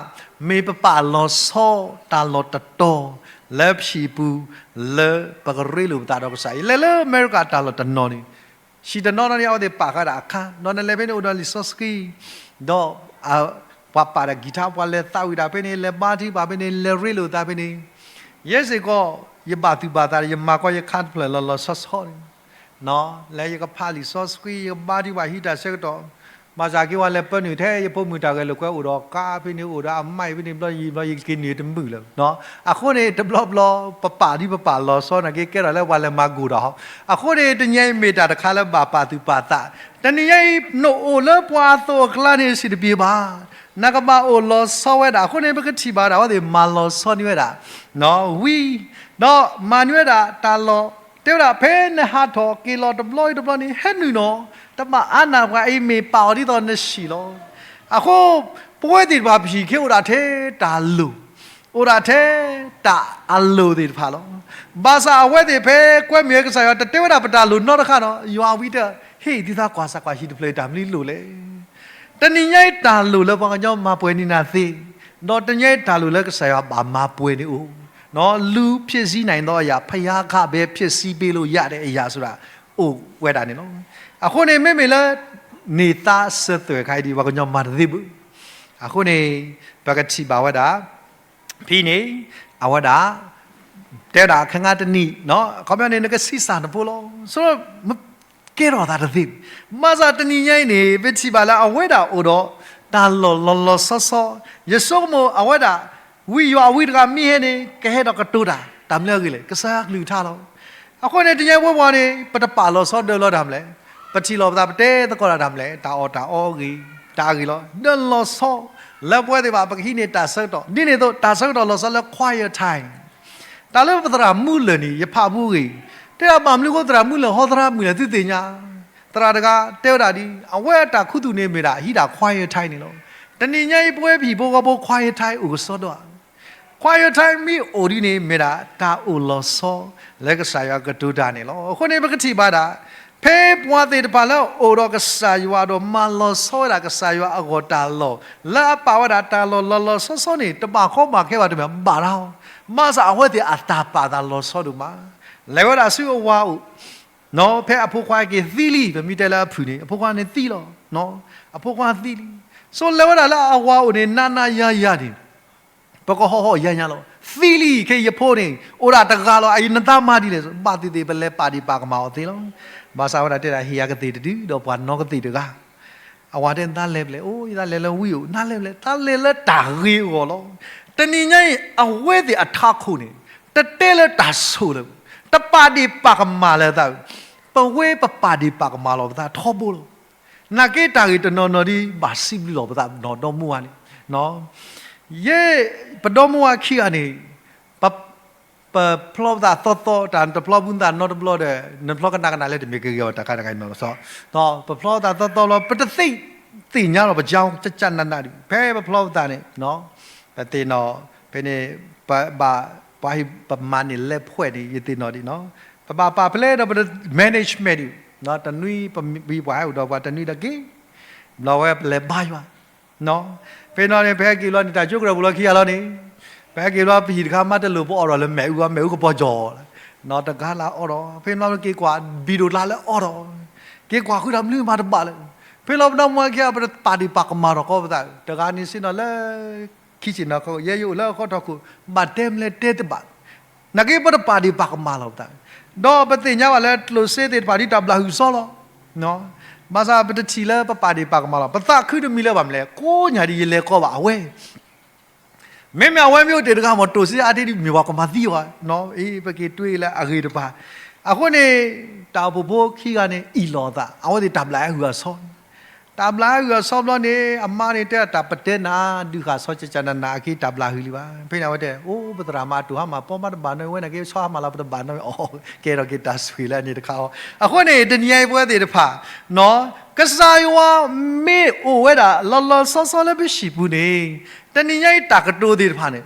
မ့ၢ်ပပာ်လီၤဆီတၢ်လီၢ်တတီၤ လၢပဟံၣ်ပူၤ လၢပကရ့လိာ်ပသးဒီးကစၢ်အံၤ လဲၤလၢအမဲရကၤတၢ်လီၢ်တနီၤန့ၣ် ဟံၣ်တနီၤနီၤန့ၣ် အဝဲသ့ၣ်ပာ်ဃာ်ဒၣ်အခါ, ဒီးနလဲၤဖဲန့ၣ်အိၣ်ဒီးလံာ်စီဆှံ, ဒီး ပှၤပာ်တၢ်ကံၤထါ ပှၤလဲၤသးဝံၣ်တၢ်ဖဲန့ၣ်, လဲၤဘါထုကဖၣ်ဖဲန့ၣ်, လဲၤရ့လိာ်သးဖဲန့ၣ်, ယဲစ့ၢ်ကီး ယဘၣ်သူၣ်ဘၣ်သးဒီး ယမၤကီယခါတဖျၢၣ်လီၤလီၤဆီဆီန့ၣ်, လၢယကဖးလံာ်စီဆှံ ယကဘါထုကဖၣ်ဟံးတၢ်ဆၢကတီၢ်, ဘၣ်ဆၣ်က့ၤဝဲလဲၤပၢနုာ်ထဲ ယဖိမုၣ်တၢ်ဂဲၤလိာ်ကွဲအိၣ်ဒီးကါဖဲန့ၣ် အိၣ်ဒီးအမါအံၤဖဲန့ၣ် ဘျီယံာ်ဘျီယက့ၤနုာ်တမုာ်လၢၤ, အဃိန့ၣ် တဘျီဘျီ ပပာ်ဒ်ပပာ်လီၤဆီနာ်က့ ကဲထီၣ်လၢပှၤလဲၤမၤဂိၢ်တၢ်ဟီ, အဃိန့ၣ် တနံၤအံၤမ့ၢ်တၢ်တခါလၢဘၣ်ပာ်သူၣ်ပာ်သး, တနံၤအံၤ နအိၣ်လၢပှၤအသိးအကျါန့ၣ် စံးတပံၤဘၣ်, နကဘၣ်အိၣ်လီၤဆီဝဲဒၣ်, အဃိန့ၣ် ပကထံၣ်ဘၣ်ဒၣ်ဝဲသ့ၣ်မၤလီၤဆီန့ၢ်ဝဲဒၣ် ဝံ, ဒီးမၤန့ၢ်ဝဲဒၣ်တၢ်လီၢ် တဲဝဲဒၣ် ဖဲနဟးထီၣ်က့ၤလီၤတဘျီအံၤတဘျီန့ၣ် ဟဲနုာ်နီၤ, တဘၣ်အါနၢ်ပှၤအံၤ မ့ၢ်ပာ်အီၤဒ်သိးနဆံးလီၤ. အဃိ ပဝဲသ့ၣ်တဖၣ်ပဟံၣ်ခ့အိၣ်ဒၣ်ထဲ တၢ်လိၣ်, အိၣ်ဒၣ်ထဲ တၢ်အလိၣ်သ့ၣ်တဖၣ်လီၤ. ဘၣ်ဆၣ်အဝဲသ့ၣ်ဖဲကွဲမုာ်ဝဲကစၢ်ယွၤ တတဲဝဲဒၣ်ပတၢ်လိၣ်နီတခါဒီး ယွၤဝံတၢ် ဟ့ၣ်သုသးကွၢ်စးကွၢ် ဟံၣ်တဖျၢၣ်အံၤတၢ်မနုၤလိၣ်လဲၣ်. တနံၤညါအံၤတၢ်လိၣ်လၢပှၤကညီမၤပှဲၤန့ၢ်နၤသ့, ဒီးတနံၤညါအံၤတၢ်လိၣ်လၢကစၢ်ယွၤဘၣ်မၤပှဲၤန့ၢ်အိၣ်, လူဖြစ်စည်းနိုင်သောအရာ ဘုရားကပဲဖြစ်စည်းပေးလို့ရတဲ့အရာဆိုတာ အိၣ်ဝဲဒၣ်န့ၣ်လီၤ. အဃိန့ၣ် မ့မ့ၢ်လၢ န့ၢ်သါစၢၤသွဲၣ်ခါအံၤဒ် ပှၤကညီမၤတသ့ဘၣ်. အဃိန့ၣ် ပကထံၣ်ဘၣ်ဝဲဒၣ် ဖဲန့ၣ် အဝဲဒၣ် တဲဝဲဒၣ် ခဲငါတနံၤ အခီပညီန့ၣ် နကဆံးစၢ်နဖိလီၤ. ဆိ ကဲထီၣ်သးတသ့ဘၣ်. ဘၣ်ဆၣ်တနံၤညါအံၤန့ၣ် ပထံၣ်ဘၣ်လၢအဝဲဒၣ်အိၣ်ဒီး တၢ်လီၢ်လီၤလီၤဆီဆီ, ယဆိကမိၣ်အဝဲဒၣ် ဝံယွၤဝံတဂၤမ့ၢ်ဟဲန့ၣ် ကဟဲဒီးကတိၤတၢ် တၢ်မနုၤအဂ့ၢ်လဲၣ်, ကစၢ်ယွၤကလုၢ်ကထါလီၤ. အဃိန့ၣ် တနံၤညါအံၤပဝဲန့ၣ် ပတပာ်လီၤဆီဒၢလီၤတၢ်မနုၤလဲၣ်, ပထံၣ်လီၤပသး ပတဲသကိးတၢ်တၢ်မနုၤလဲၣ်, တၢ်အီၣ်တၢ်အီအဂ့ၢ် တၢ်အဂ့ၢ်လီၤ. ဒၢလီၤဆီ လၢပဝဲသ့ၣ်တဖၣ် ပကဟံးန့ၢ်တၢ်ဆၢကတီၢ် ဒ်န့ၣ်အသိး တၢ်ဆၢကတီၢ်လီၤဆီလၢ quiet time တၢ်လၢပသရၣ်မုၢ်လၢာ်န့ၣ် ယဖးဖူဂ့ၤ, တဲဒၣ်ဘၣ်မနုၤအဃိသရၣ်မုၢ်လၢာ်ဟီသရၣ်မုၢ်လၢာ်သုသ့ၣ်ညါ, သရၣ်တဂၤတဲဝဲဒၣ်ဒ် အဝဲအတၢ်ခူသူၣ်န့ၣ်မ့ၢ်ဒၣ် ဟံးဒၣ် quiet time န့ၣ်လီၤ. တနံၤညါအံၤပဝဲပဟံၣ်ဖိဃီဖိ quiet time အိၣ်ကစီဒီဧါ, quiet time မ့ၢ်အိၣ်ဒ်န့ၣ် မ့ၢ်ဒၣ်တၢ်အိၣ်လီၤဆီ လၢကစၢ်ယွၤကတိၤတၢ်န့ၣ်လီၤ. အဃိန့ၣ် ပကထံၣ်ဘၣ်ဒၣ် ဖဲပှၤသ့ၣ်တဖၣ်လၢအအိၣ်ဒီးကစၢ်ယွၤဒီးမၤလီၤဆီဝဲဒၣ်ကစၢ်ယွၤအဂီၢ်တၢ်လီၢ် လၢအပာ်ဝဲဒၣ်တၢ်လီၢ်လီၤလီၤဆီဆီန့ၣ် တဘၣ်ကီဘၣ်ခဲဘၣ်တမ့ၢ်ဘၣ်တၢ်, ဘၣ်ဆၣ်အဝဲသ့ၣ်အတၢ်ပာ်သးလီၤဆီဒိၣ်မး, လဲၤဝဲဒၣ်ဆူအဝၤအိၣ်, ဖဲအဖိခွါက့ၤသံလံ ပမ့ၢ်တဲလၢအဖုၣ်န့ၣ် အဖိခွါန့ၣ်သံလီၤ, အဖိခွါသံလံ, ဆိလဲၤဝဲဒၣ်လၢအဝၤအိၣ်န့ၣ် နးနးယၤယၤန့ၣ် ပကဟီၣ်ဟီၣ်ယါညါလီၤ. သံလံ ခဲအံၤယဖိန့ၣ် အိၣ်ဒၣ်တဂၤလီၤ, အအံၤနသးမၤဒ်လဲၣ်, ဘၣ်သ့ၣ်သ့ၣ်ပလဲၤပာ်ဒံးပာ်ကမၣ်အီၤသ့လီၤ. ဘၣ်ဆၣ်ဝဲဒၣ်တဲဒၣ် ဟ့ၣ်ယၤကသ့ၣ်တဒု ဒီးပှၤနီၢ်ကသ့ၣ်တဂၤ, အဝၤတဲ နသးလဲၤဖဲလဲၣ်, အိၣ် ယသးလဲၤလၢဝံအိၣ်, နသးလဲၤဖဲလဲၣ်, သးလဲၤလၢတၢ်ဂ့ၤအဂီၢ်လီၤ. တနံၤညါအံၤ အဝဲသ့ၣ်အထးခိၣ်န့ၣ် တတဲလၢတၢ်ဆိၣ်လၢၤ, တပာ်ဒံးပာ်ကမၣ်လၢၤသး, ပဝဲပပာ်ဒံးပာ်ကမၣ်လီၤပသးထီဘိလီၤ. နာ်က့တၢ်ဂ့ၢ်တနီၤနီၤဒ်ဘၣ်စံးဘျုးလီၤပသးနီၢ်ဒီမါဝၤန့ၣ်, ယဲ ပဒီမါဝၤခံဂၤန့ၣ် ပ ပဖျီပသးသီသီ တၢ်နတဖျီဘူးနသးနီတဘျီဒီး နဖျီကနၣ်ကနၣ်လၢတမ့ၢ်ကဂ့ၤအီၤတၢ်ခါတခါအံၤမ့ၢ်ဘၣ်စီ, ပဖျီပသးသီသီလီၤ ပတသ့ၣ်ညါလီၤ ပကကနၣ်နၣ်ဒံး ဖဲပဖျီပသးန့ၣ် ပသ့ၣ်နီၣ် ဖဲန့ၣ် ပဘၣ် ပှၤဟံၣ်ပမၤန့ၢ်လဲၤဖှဲးန့ၣ် ယသ့ၣ်နီၣ်ဒံးနီၤ, ပဘၣ်ပာ်ဖဲလဲၣ်ဒီးပတ management ဒံး, တနွံပမံပှၤဟဲအိၣ်ဒီးပှၤတနွံဒီးက့ၤ, ဘျီဝဲပလဲၤဘါယွၤ ဖဲနီၤန့ၣ် ပဟဲက့ၤဘျီန့ၣ် တၢ်ကၠိကရၢၢ်ပူၤလီၤခံဂၤလီၤန့ၣ်, ပဟဲက့ၤဘျီပဟံၣ်တခါမးတလိၣ်ပအီၣ်ဒီးလၢမဲာ်အူဘၣ် မဲာ်အူကပီၤကၠီၤ, တဂၤလၢအီၣ်ဒီး ဖဲနီၤက့ၤကွၢ် ဘံၣ်ဒိၣ်တၢ်လၢအီၣ်ဒီး, က့ၤကွၢ်ဃုာ်ဒီးမနုၤမၤတဘၣ်လၢၤ, ဖဲလီၤပဒီမါဝၤခံဂၤ ပတပာ်ဒံးပာ်ကမၣ်ထီၣ်ကီပသး, တဂၤန့ၣ်ဆ့ၣ်နီၤလၢ ခံဆ့ၣ်နီၤခီ ယဲယအိၣ်လၢအခီၣ်ထံးခိၣ် ဘၣ်တဲမလဲၣ်တဲတဘၣ် နာ်က့ပတပာ်ဒံးပာ်ကမၣ်လီၤပသး, ဒီးပသ့ၣ်ညါဘၣ်လၢကျိၣ်စ့သ့ၣ်တဖၣ်ဒ်တၢ်ဘျၣ်ဟုၣ်စီလီၤ, ဘၣ်ဆၣ်ပတထံၣ်လၢပပာ်ဒံးပာ်ကမၣ်လီၤ ပသးခုတမံၤလၢၤဘၣ်မနုၤလဲၣ် ကိးညါဒ်ယလဲၤကီဘၣ်အဝဲ မ့မ့ၢ်အဝဲမ့ၢ်အိၣ်တ့ၢ်တဂၤမ့ၢ် ကျိၣ်စ့အါတ့ၢ်ဒ်မ့ၢ်ပှၤကမၤသံအီၤ, အံၤပက့ၤတွ့လၢအဂ့ၤတပၤ, အဃိန့ၣ် တၢ်အိၣ်ဖှိၣ်ဖိခံဂၤန့ၣ် အ့ၣ်လိာ်အသး အဝဲသ့ၣ်တၢ်ဘျၣ်အဂုၤအဂၤစီ တၢ်ဘျၣ်အဂုၤအဂၤစီဘျီန့ၣ် အမါန့ၣ်တဲတၢ်ပတဲနၤ ဒုးဃာ်စီ ကကနန အခံ တၢ်ဘျၣ်ဟုၣ်လံဘၣ်. ဖဲန့ၣ်အဝဲတဲ အိၣ် ပသရၣ်မၤအတူၢ်ဟါမၢ် ပီမးတဘၣ်နီၣ်ဝဲ နာ်က့ဆီဟါမၢ်လီၤ ပတဘၣ်နီၣ်အီၤ ကဲထီၣ်က့ၤတၢ်ဆိၣ်ဂ့ၤလၢအန့ၣ်တခါအီၤ. အဃိန့ၣ် တနံၤအံၤပဝဲသ့ၣ်တဖၣ် ကစၢ်ယွၤမ့ၢ်အိၣ်ဝဲဒၣ် လီၤလီၤဆီဆီလၢပဟံၣ်ပူၤန့ၣ် တနံၤညါအံၤတၢ်ကတိၤသ့ၣ်တဖၣ်န့ၣ်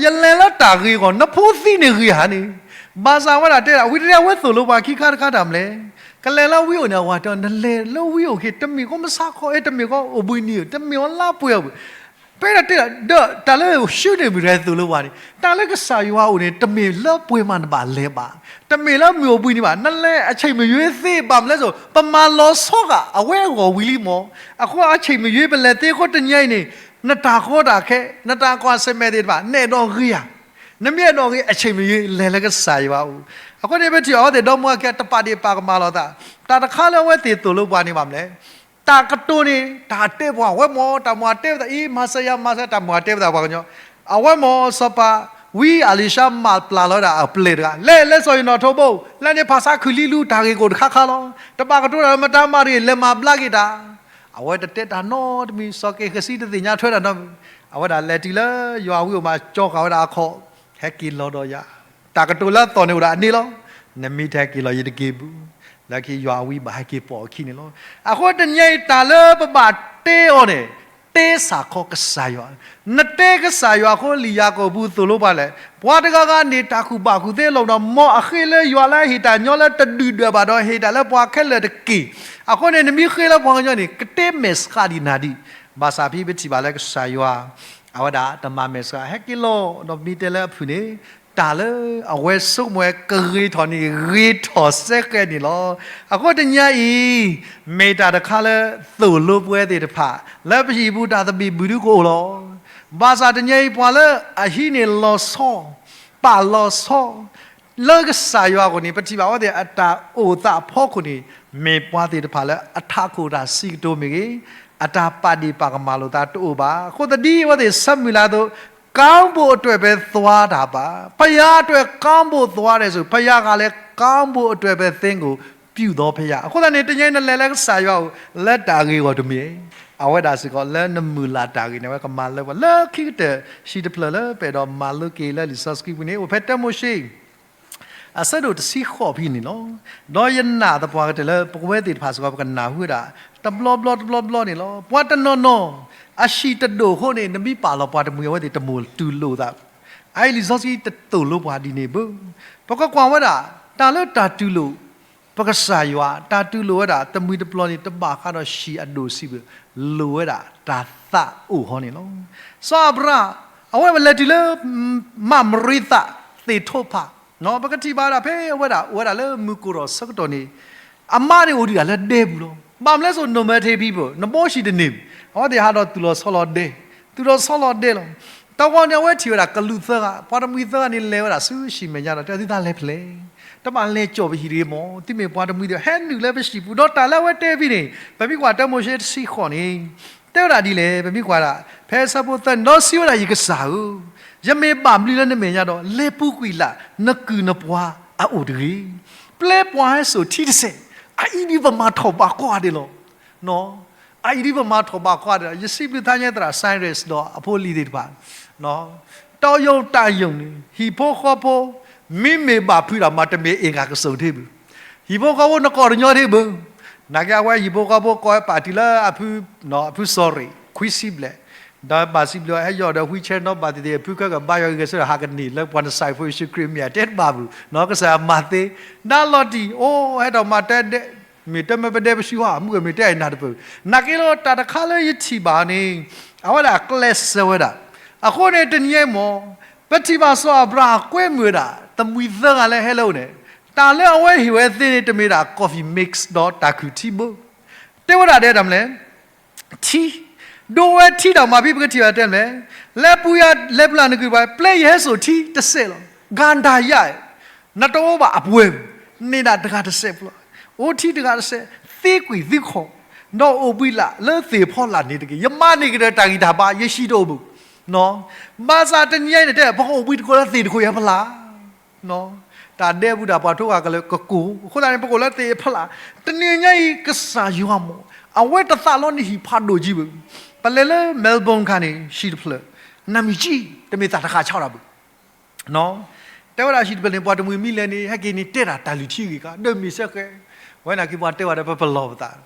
ယလဲၤလၢတၢ်ဂ့ၤအဂီၢ် နဖိသံန့ၣ်ဂ့ၤဧါန့ၣ် ဘၣ်ဆၣ်ဝဲဒၣ်တဲဒၣ် ဝံၤတနံၤအဝဲသိၣ်လိပှၤခံခါတခါတၢ်မနုၤလဲၣ်. ကလဲၤလၢဝံအိၣ်န့ၣ် အဝၤတဲ နလဲၤလၢဝံအိၣ်က့ၤ တမ့ၢ်ကီမဆါခီ အဲ တမ့ၢ်ကီအိၣ်ဘှံးနံၤ တမ့ၢ်အီၤလါပှဲၤအပူၤ ဖဲဒၣ်တဲဒၣ် ဒီးတၢ်လၢဆှၢန့ၢ်မုၢ်တဂၤသိၣ်လိပှၤန့ၣ် တၢ်လၢကစၢ်ယွၤအိၣ်န့ၣ် တမ့ၢ်လၢပှဲၤမးနဘၣ်လဲၤဘၣ်, တမ့ၢ်လၢမုၢ်အိၣ်ဘှံးနံၤဘၣ်, နလဲၤအဆံးမ့ၢ်ယွၤသ့ဘၣ်မလဲၣ်စိ ပမၤလီၤဆီဂာ်အဝဲအဂီၢ်ဝံၤလံမး. အဃိအဆံးမ့ၢ်ယွၤပလဲၤသ့အဃိတနံၤအံၤန့ၣ် နတၢ်ကီတၢ်ခဲ နတၢ်ကွၢ်ဆၢၣ်မဲာ်သ့ၣ်တဖၣ် နအဲၣ်ဒိးဂ့ၤဧါ နမ့ၢ်အဲၣ်ဒိးဂ့ၤ အဆံးမ့ၢ်ယွၤလဲၤလၢကစၢ်ယွၤအအိၣ်. အဃိန့ၣ် ပထံၣ်အဝဲသ့ၣ်ဒီမါဝၤခံဂၤ တပာ်ဒံးပာ်ကမၣ်လိာ်သး, တၢ်တခါလၢအဝဲသ့ၣ်သိၣ်လိပှၤန့ၣ်ဘၣ်မနုၤလဲၣ်. တၢ်ကတိၤန့ၣ် တၢ်တဲပှၤဝဲမ့ၢ် တၢ်မၤတဲပသးအံၤ မၤစၢၤယၤ မၤစၢၤ တၢ်မၤတဲပသးပှၤကညီ, အဝဲမ့ၢ်စီၤပၤ ဝံအလံၤၡါ မၤပျၢ်လီၤဝဲဒၣ်အပျဲၢ်တဂၤ လဲၤလဲၤစီၤယိၤနီၣ်ထိးဘိ လၢန့ၣ်ဖးဆါခုၣ်လံလူ တၢ်ဂ့ၢ်ကအိၣ်တခါခါလီၤ. တဘၣ်ကတိၤတၢ်လၢမတၤမၤတဂ့ၤ လဲၤမၤဘျါက့ၤတၢ် အဝဲတတဲတၢ်နီတမံၤ စီၤက့ၤဃစံတသ့ၣ်ညါထွဲတၢ်နီတမံၤ, အဝဲဒၣ်လဲၤတုၤလၢယွၤဝံအိၣ်မး ကၠီဃာ်ဝဲဒၣ်အခီၣ်, ဟဲက့ၤလီၤဒီးယၤ, တၢ်ကတိၤလၢအသီၣ်န့ၣ်အိၣ်ဒီးအန့ၣ်လီၤ. နမ့ၢ်တဟဲက့ၤလီၤယတက့ၤဘၣ်, လၢခံယွၤအဝံဘၣ်ဟဲက့ၤပိာ်အခံန့ၣ်လီၤ. အဃိတနံၤအံၤတၢ်လၢပဘၣ်တဲအီၤန့ၣ်, တဲစ့ၢ်ကီးကစၢ်ယွၤ, နတဲကစၢ်ယွၤအဃိလံာ်ယၤကိာ်ပူၤသိၣ်လိပှၤလဲၣ်, ပှၤတဂၤဂၤန့ၣ်တၢ်ကူၣ်ဘၣ်ကူၣ်သ့လီၤဒီး မ်အဃ့လၢယွၤလၢအဟ့ၣ်တၢ်ညီလၢတဒုၣ်ဒွဲၣ်ဘၣ်ဒီးဟ့ၣ်တၢ်လၢပှၤခဲလၢာ်တက့ၢ်. အဃိန့ၣ် နမ့ၢ်ဃ့လၢပှၤကညီန့ၣ် ကတဲမဲာ်ဆှးဒံးနၤဒံး, ဘၣ်ဆၣ်ဖဲပထံၣ်ဘၣ်လၢကစၢ်ယွၤ အဝဲဒၣ်တမၤမဲာ်ဆှး ဟဲက့ၤလီၤ, ဒီးမ့ၢ်တဲလၢအဖုၣ်န့ၣ် တၢ်လၢအဝဲဆိကမိၣ်ဝဲကဂ့ၤထီၣ်န့ၣ် ဂ့ၤထီၣ်စဲဃဲန့ၣ်လီၤ. အဃိတနံၤအံၤ မ့ၢ်တၢ်တခါလၢသိၣ်လိပဝဲသ့ၣ်တဖၣ် လၢပဟံၣ်ပူၤတၢ်သဘံၣ်ဘုၣ်ဒုကအိၣ်လီၤ. ဘၣ်ဆၣ်တနံၤအံၤပှၤလၢအဟံးန့ၢ်လီၤဆီ ပာ်လီၤဆီ လၢကစၢ်ယွၤအဂီၢ်န့ၣ် ပထံၣ်ဘၣ်အဝဲသ့ၣ်အတၢ်အိၣ်သးအဖီခိၣ်န့ၣ် မ့ၢ်ပှၤသ့ၣ်တဖၣ်လၢအထးခိၣ်တၢ်ဆံးကတိၤမ့ၢ်ဂ့ၤ, အတၢ်ပာ်ဒ့ၣ်ပာ်ကမၣ်လိာ်သးတအိၣ်ဘၣ်. အဃိသတးဒ်အဝဲသ့ၣ်ဆၢမုၢ်လၢ်အသိး, ကါဘိၣ်အတြဲၤပဲသွါတၢ်ဘၣ်, ဘုရားအတွက် ကါဘိၣ်သွါတယ်ဆို, ဘုရားကလည်း ကါဘိၣ်အတြဲၤပဲသ့ကို ပြုသောဘုရား. အဃိသတးန့ၣ် တနံၤအံၤနလဲၤလၢကစၢ်ယွၤအအိၣ် လၢတၢ်ဂ့ၤအဂီၢ်တမ့ၢ်, အဝဲဒၣ်စ့ၢ်ကီးလၢနမုၢ်လၢ်တၢ်ဂ့ၤန့ၣ် အဝဲကမၤလၢပှၤ လၢခံကတၢၢ် ဟံၣ်တဖျၢၣ်လၢပအဲၣ်ဒိးမၤလိက့ၤလၢလံာ်စီဆှံပူၤန့ၣ် အိၣ်ဖဲတၢမိၤၡ့ အဆၢဒိၣ်တဆံဃိးဖဲန့ၣ်လီၤ. ဒီးယနာ်သပှၢ်ကတၢၢ်လၢပဝဲသ့ၣ်တဖၣ်စ့ၢ်ကီး ပကနၢ်ဟူဝဲဒၣ် တဘျီဘျီတဘျီဘျီန့ၣ်လီၤ. ပှၤတနီၤနီၤ အဟံၣ်တဒိၣ်အဃိန့ၣ် နမ့ၢ်ပာ်လီၤပှၤတမှံၤ အဝဲသ့ၣ်တမိၣ်တူၢ်လိာ်သး, အအံၤလံာ်စီဆှံတသိၣ်လိပှၤဒ်န့ၣ်ဘၣ်. ပကကွၢ်ဝဲဒၣ် တၢ်လၢတၢ်တူၢ်လိာ် ပကစၢ်ယွၤ တၢ်တူၢ်လိာ်ဝဲဒၣ် တမှံၤတပျီၤန့ၣ် တဘၣ်ဃးဒီးဟံၣ်အဒိၣ်ဆံးဘၣ်, လိၣ်ဝဲဒၣ်တၢ်သးအိၣ်ဟီန့ၣ်လီၤ. စီၤအၤဘြၤဟၣ် အဝဲလဲၤတုၤလၢ မၤရံသးသ့ၣ်ထိးဖး, ပကထံၣ်ဘၣ်ဝဲဒၣ်ဖဲအဝဲဒၣ်အိၣ်ဝဲဒၣ်လၢမုၢ်ကိၢ်ဒီးဆၢကတီၢ်န့ၣ် အမါန့ၣ်အိၣ်ဒံးဒၣ်လၢဒဲပူၤလီၤ. ဘၣ်မနုၤလဲၣ် so no matter people နဘီဟံၣ်တန့ၢ်, အဝဲသ့ၣ်ဟးဒီးသူၣ်လီၤဆီလီၤဒဲ, သူၣ်လီၤဆီလီၤဒဲလီၤ. တဂီၤန့ၣ် အဝဲထံၣ်ဝဲဒၣ်ကလူးသၢဂၤ, ပှၤတမှံၤသၢဂၤန့ၣ် လဲၤဝဲဒၣ်ဆူဟံၣ်မဲာ်ညါဒီး တဲသုတၢ်လဲၤဖဲလဲၣ်, တဘၣ်လဲၤကၠီၣ်ပဟံၣ်တဂ့ၤမး, သုမ့ၢ်ပှၤတမှံၤဒီး ဟဲနုာ်လၢပဟံၣ်ပူၤ, ဒီးတၢ်လၢအဝဲတဲဖဲန့ၣ် ပမ့ၢ်ကွၢ်တၢမိၤၡ့တဆံဃိးန့ၣ် တဲဝဲဒၣ်ဒ်လဲၣ်, ပမ့ၢ်ကွၢ်ဒၣ် ဖဲဆၢဖိသၢန့ၣ် ဒီးစံးဝဲဒၣ် ယကစၢ်ဧၢ, ယမ့ၢ်ဘၣ်ဘျုးလၢနမဲာ်ညါဒီး လဲၤပူၤကွံာ်လၢ်နကုၢ်နပှၤအအိၣ်တဂ့ၤ. ပျဲပှၤဟဲစိာ်ထံတစဲး, အအံၤဒ်ပမၤထီၣ်ဘးကွၢ်ဒဲးလီၤ. အအံၤဒ်ပမၤထီၣ်ဘးကွၢ်ဒဲးလီၤ. ယစံးဘျုးသးညါသရၣ် Cyrus ဒီးအဖိအလံၤသ့ၣ်တဖၣ် တၢ်ယိာ်တၢ်ယိာ်န့ၣ် ဟံၣ်ဖိဃီဖိ မ့မ့ၢ်ဘၣ်ဖုးတၢ်မၤတမ့ၢ်အ့ၣ်ဂၤကစိာ်ထံဘၣ်, ဟံၣ်ဖိဃီဖိနကိးတညီထံဘၣ်, နာ်က့အဝဲဟံၣ်ဖိဃီဖိကိးဝဲပာ်တုၤလၢအဖု အဖုစီၤရ့ၣ် ခွံဆံဘျဲၣ်, ဒီးဘၣ်စံးဘျုးအီၤ ဟဲယီၤဒီး wheelchair နီဘၣ်သ့ၣ်သ့ၣ် အဖုခဲကဘါယွၤဂ့ၤဂ့ၤဆၢဒီး ဟးကန့ၢ်လၢပှၤနစဲးဖိယ့ၣ်ၡူးခရံာ်မ့ၢ်အတဲတဘၣ်ဘၣ်, ကစၢ်ယွၤမၤသ့, ဒၣ်လီၤတံၢ် အိၣ်ဟဲထီၣ်မၤတဲဒဲး, မ့ၢ်တဲမ့ၢ်ပဒဲပဆူဟီ မုၢ်ဂ့ၤမ့ၢ်တဲအံၤနၤတပၢၢ်, နာ်က့လီၤ တၢ်တခါလၢယထံၣ်ဘၣ်န့ၣ် အဝဲဒၣ်ကျဲးစၢးဝဲဒၣ်, အဃိန့ၣ်တနံၤအံၤမ့ၢ် ပထံၣ်ဘၣ်စီၤအၤဘြၤဟၣ်ကွဲမုာ်ဝဲဒၣ် သမံသၢဂၤလၢဟဲလၢအအိၣ်န့ၣ်, တၢ်လၢအဝဲဟ့ၣ်ဝဲသ့န့ၣ် တမ့ၢ်ဒၣ် coffee mix ဒီးတၢ်ခုၣ်ထံဘၣ်, တဲဝဲဒၣ်ဒဲးတၢ်မနုၤလဲၣ် ထံ, ဒိးဝဲထံတၢ်မၤဖံး ပကထံၣ်ဘၣ်တဲမနုၤလဲၣ်, လဲၤပူၤယၤလဲၤပျၢ်နကုၢ်ပှၤ ပျဲယဟဲစိာ်ထံတစဲးလီၤ, ဂၤဒၤယၤ, နတအိၣ်ဘၣ်အပှဲၤ, န့ၢ်ဒၣ်တဂၤတစဲးဖိလီၤ, အိၣ်ထံတဂၤတစဲး, သ့ကွံာ်သံခီၣ်, ဒီးအိၣ်ဘှံးလၢ်လၢသ့ၣ်ဖီလာ်န့ၣ်တက့ၢ်, ယမၤန့ၢ်ကဒီးတၢ်ဂံၢ်တၢ်ဘါ ယဟံၣ်တအိၣ်ဘၣ်, ဘၣ်ဆၣ်တနံၤအံၤန့ၣ်တဲ ပကအိၣ်ဘှံးတကိးလၢသ့ၣ်တခိၣ်ယဲၢ်ဖီလာ် တၢ်ဒဲးဘူးဒၣ်ပှၤထိဂၤကလၢကကိး, အဃိသတးန့ၣ် ပကအိၣ်လၢသ့ၣ်အဖီလာ်, တနံၤညါအံၤ ကစၢ်ယွၤမ့ၢ် အဝဲတသးလီန့ၢ်ဟံၣ်ဖးဒိၣ်ကံဘၣ်, ပလဲၤလၢ Melbourne ခါန့ၣ် ဟံၣ်တဖျၢၣ်, နမံၤကံ တမ့ၢ်သးတဃာ်ဆါတၢ်ဘၣ် တဲဝဲဒၣ်ဟံၣ်တဖျၢၣ်န့ၣ် ပှၤတမှံၤမ့ၢ်လဲၤန့ၣ် ဟဲက့ၤန့ၣ်တဲတၢ်တၢ်လုၢ်ထံဂ့ၢ်ခါ ဒီးမ့ၢ်စဲဃဲ, ဝဲနာ်က့ပှၤတဲဝဲဒၣ်ပပလီၢ်ပသး,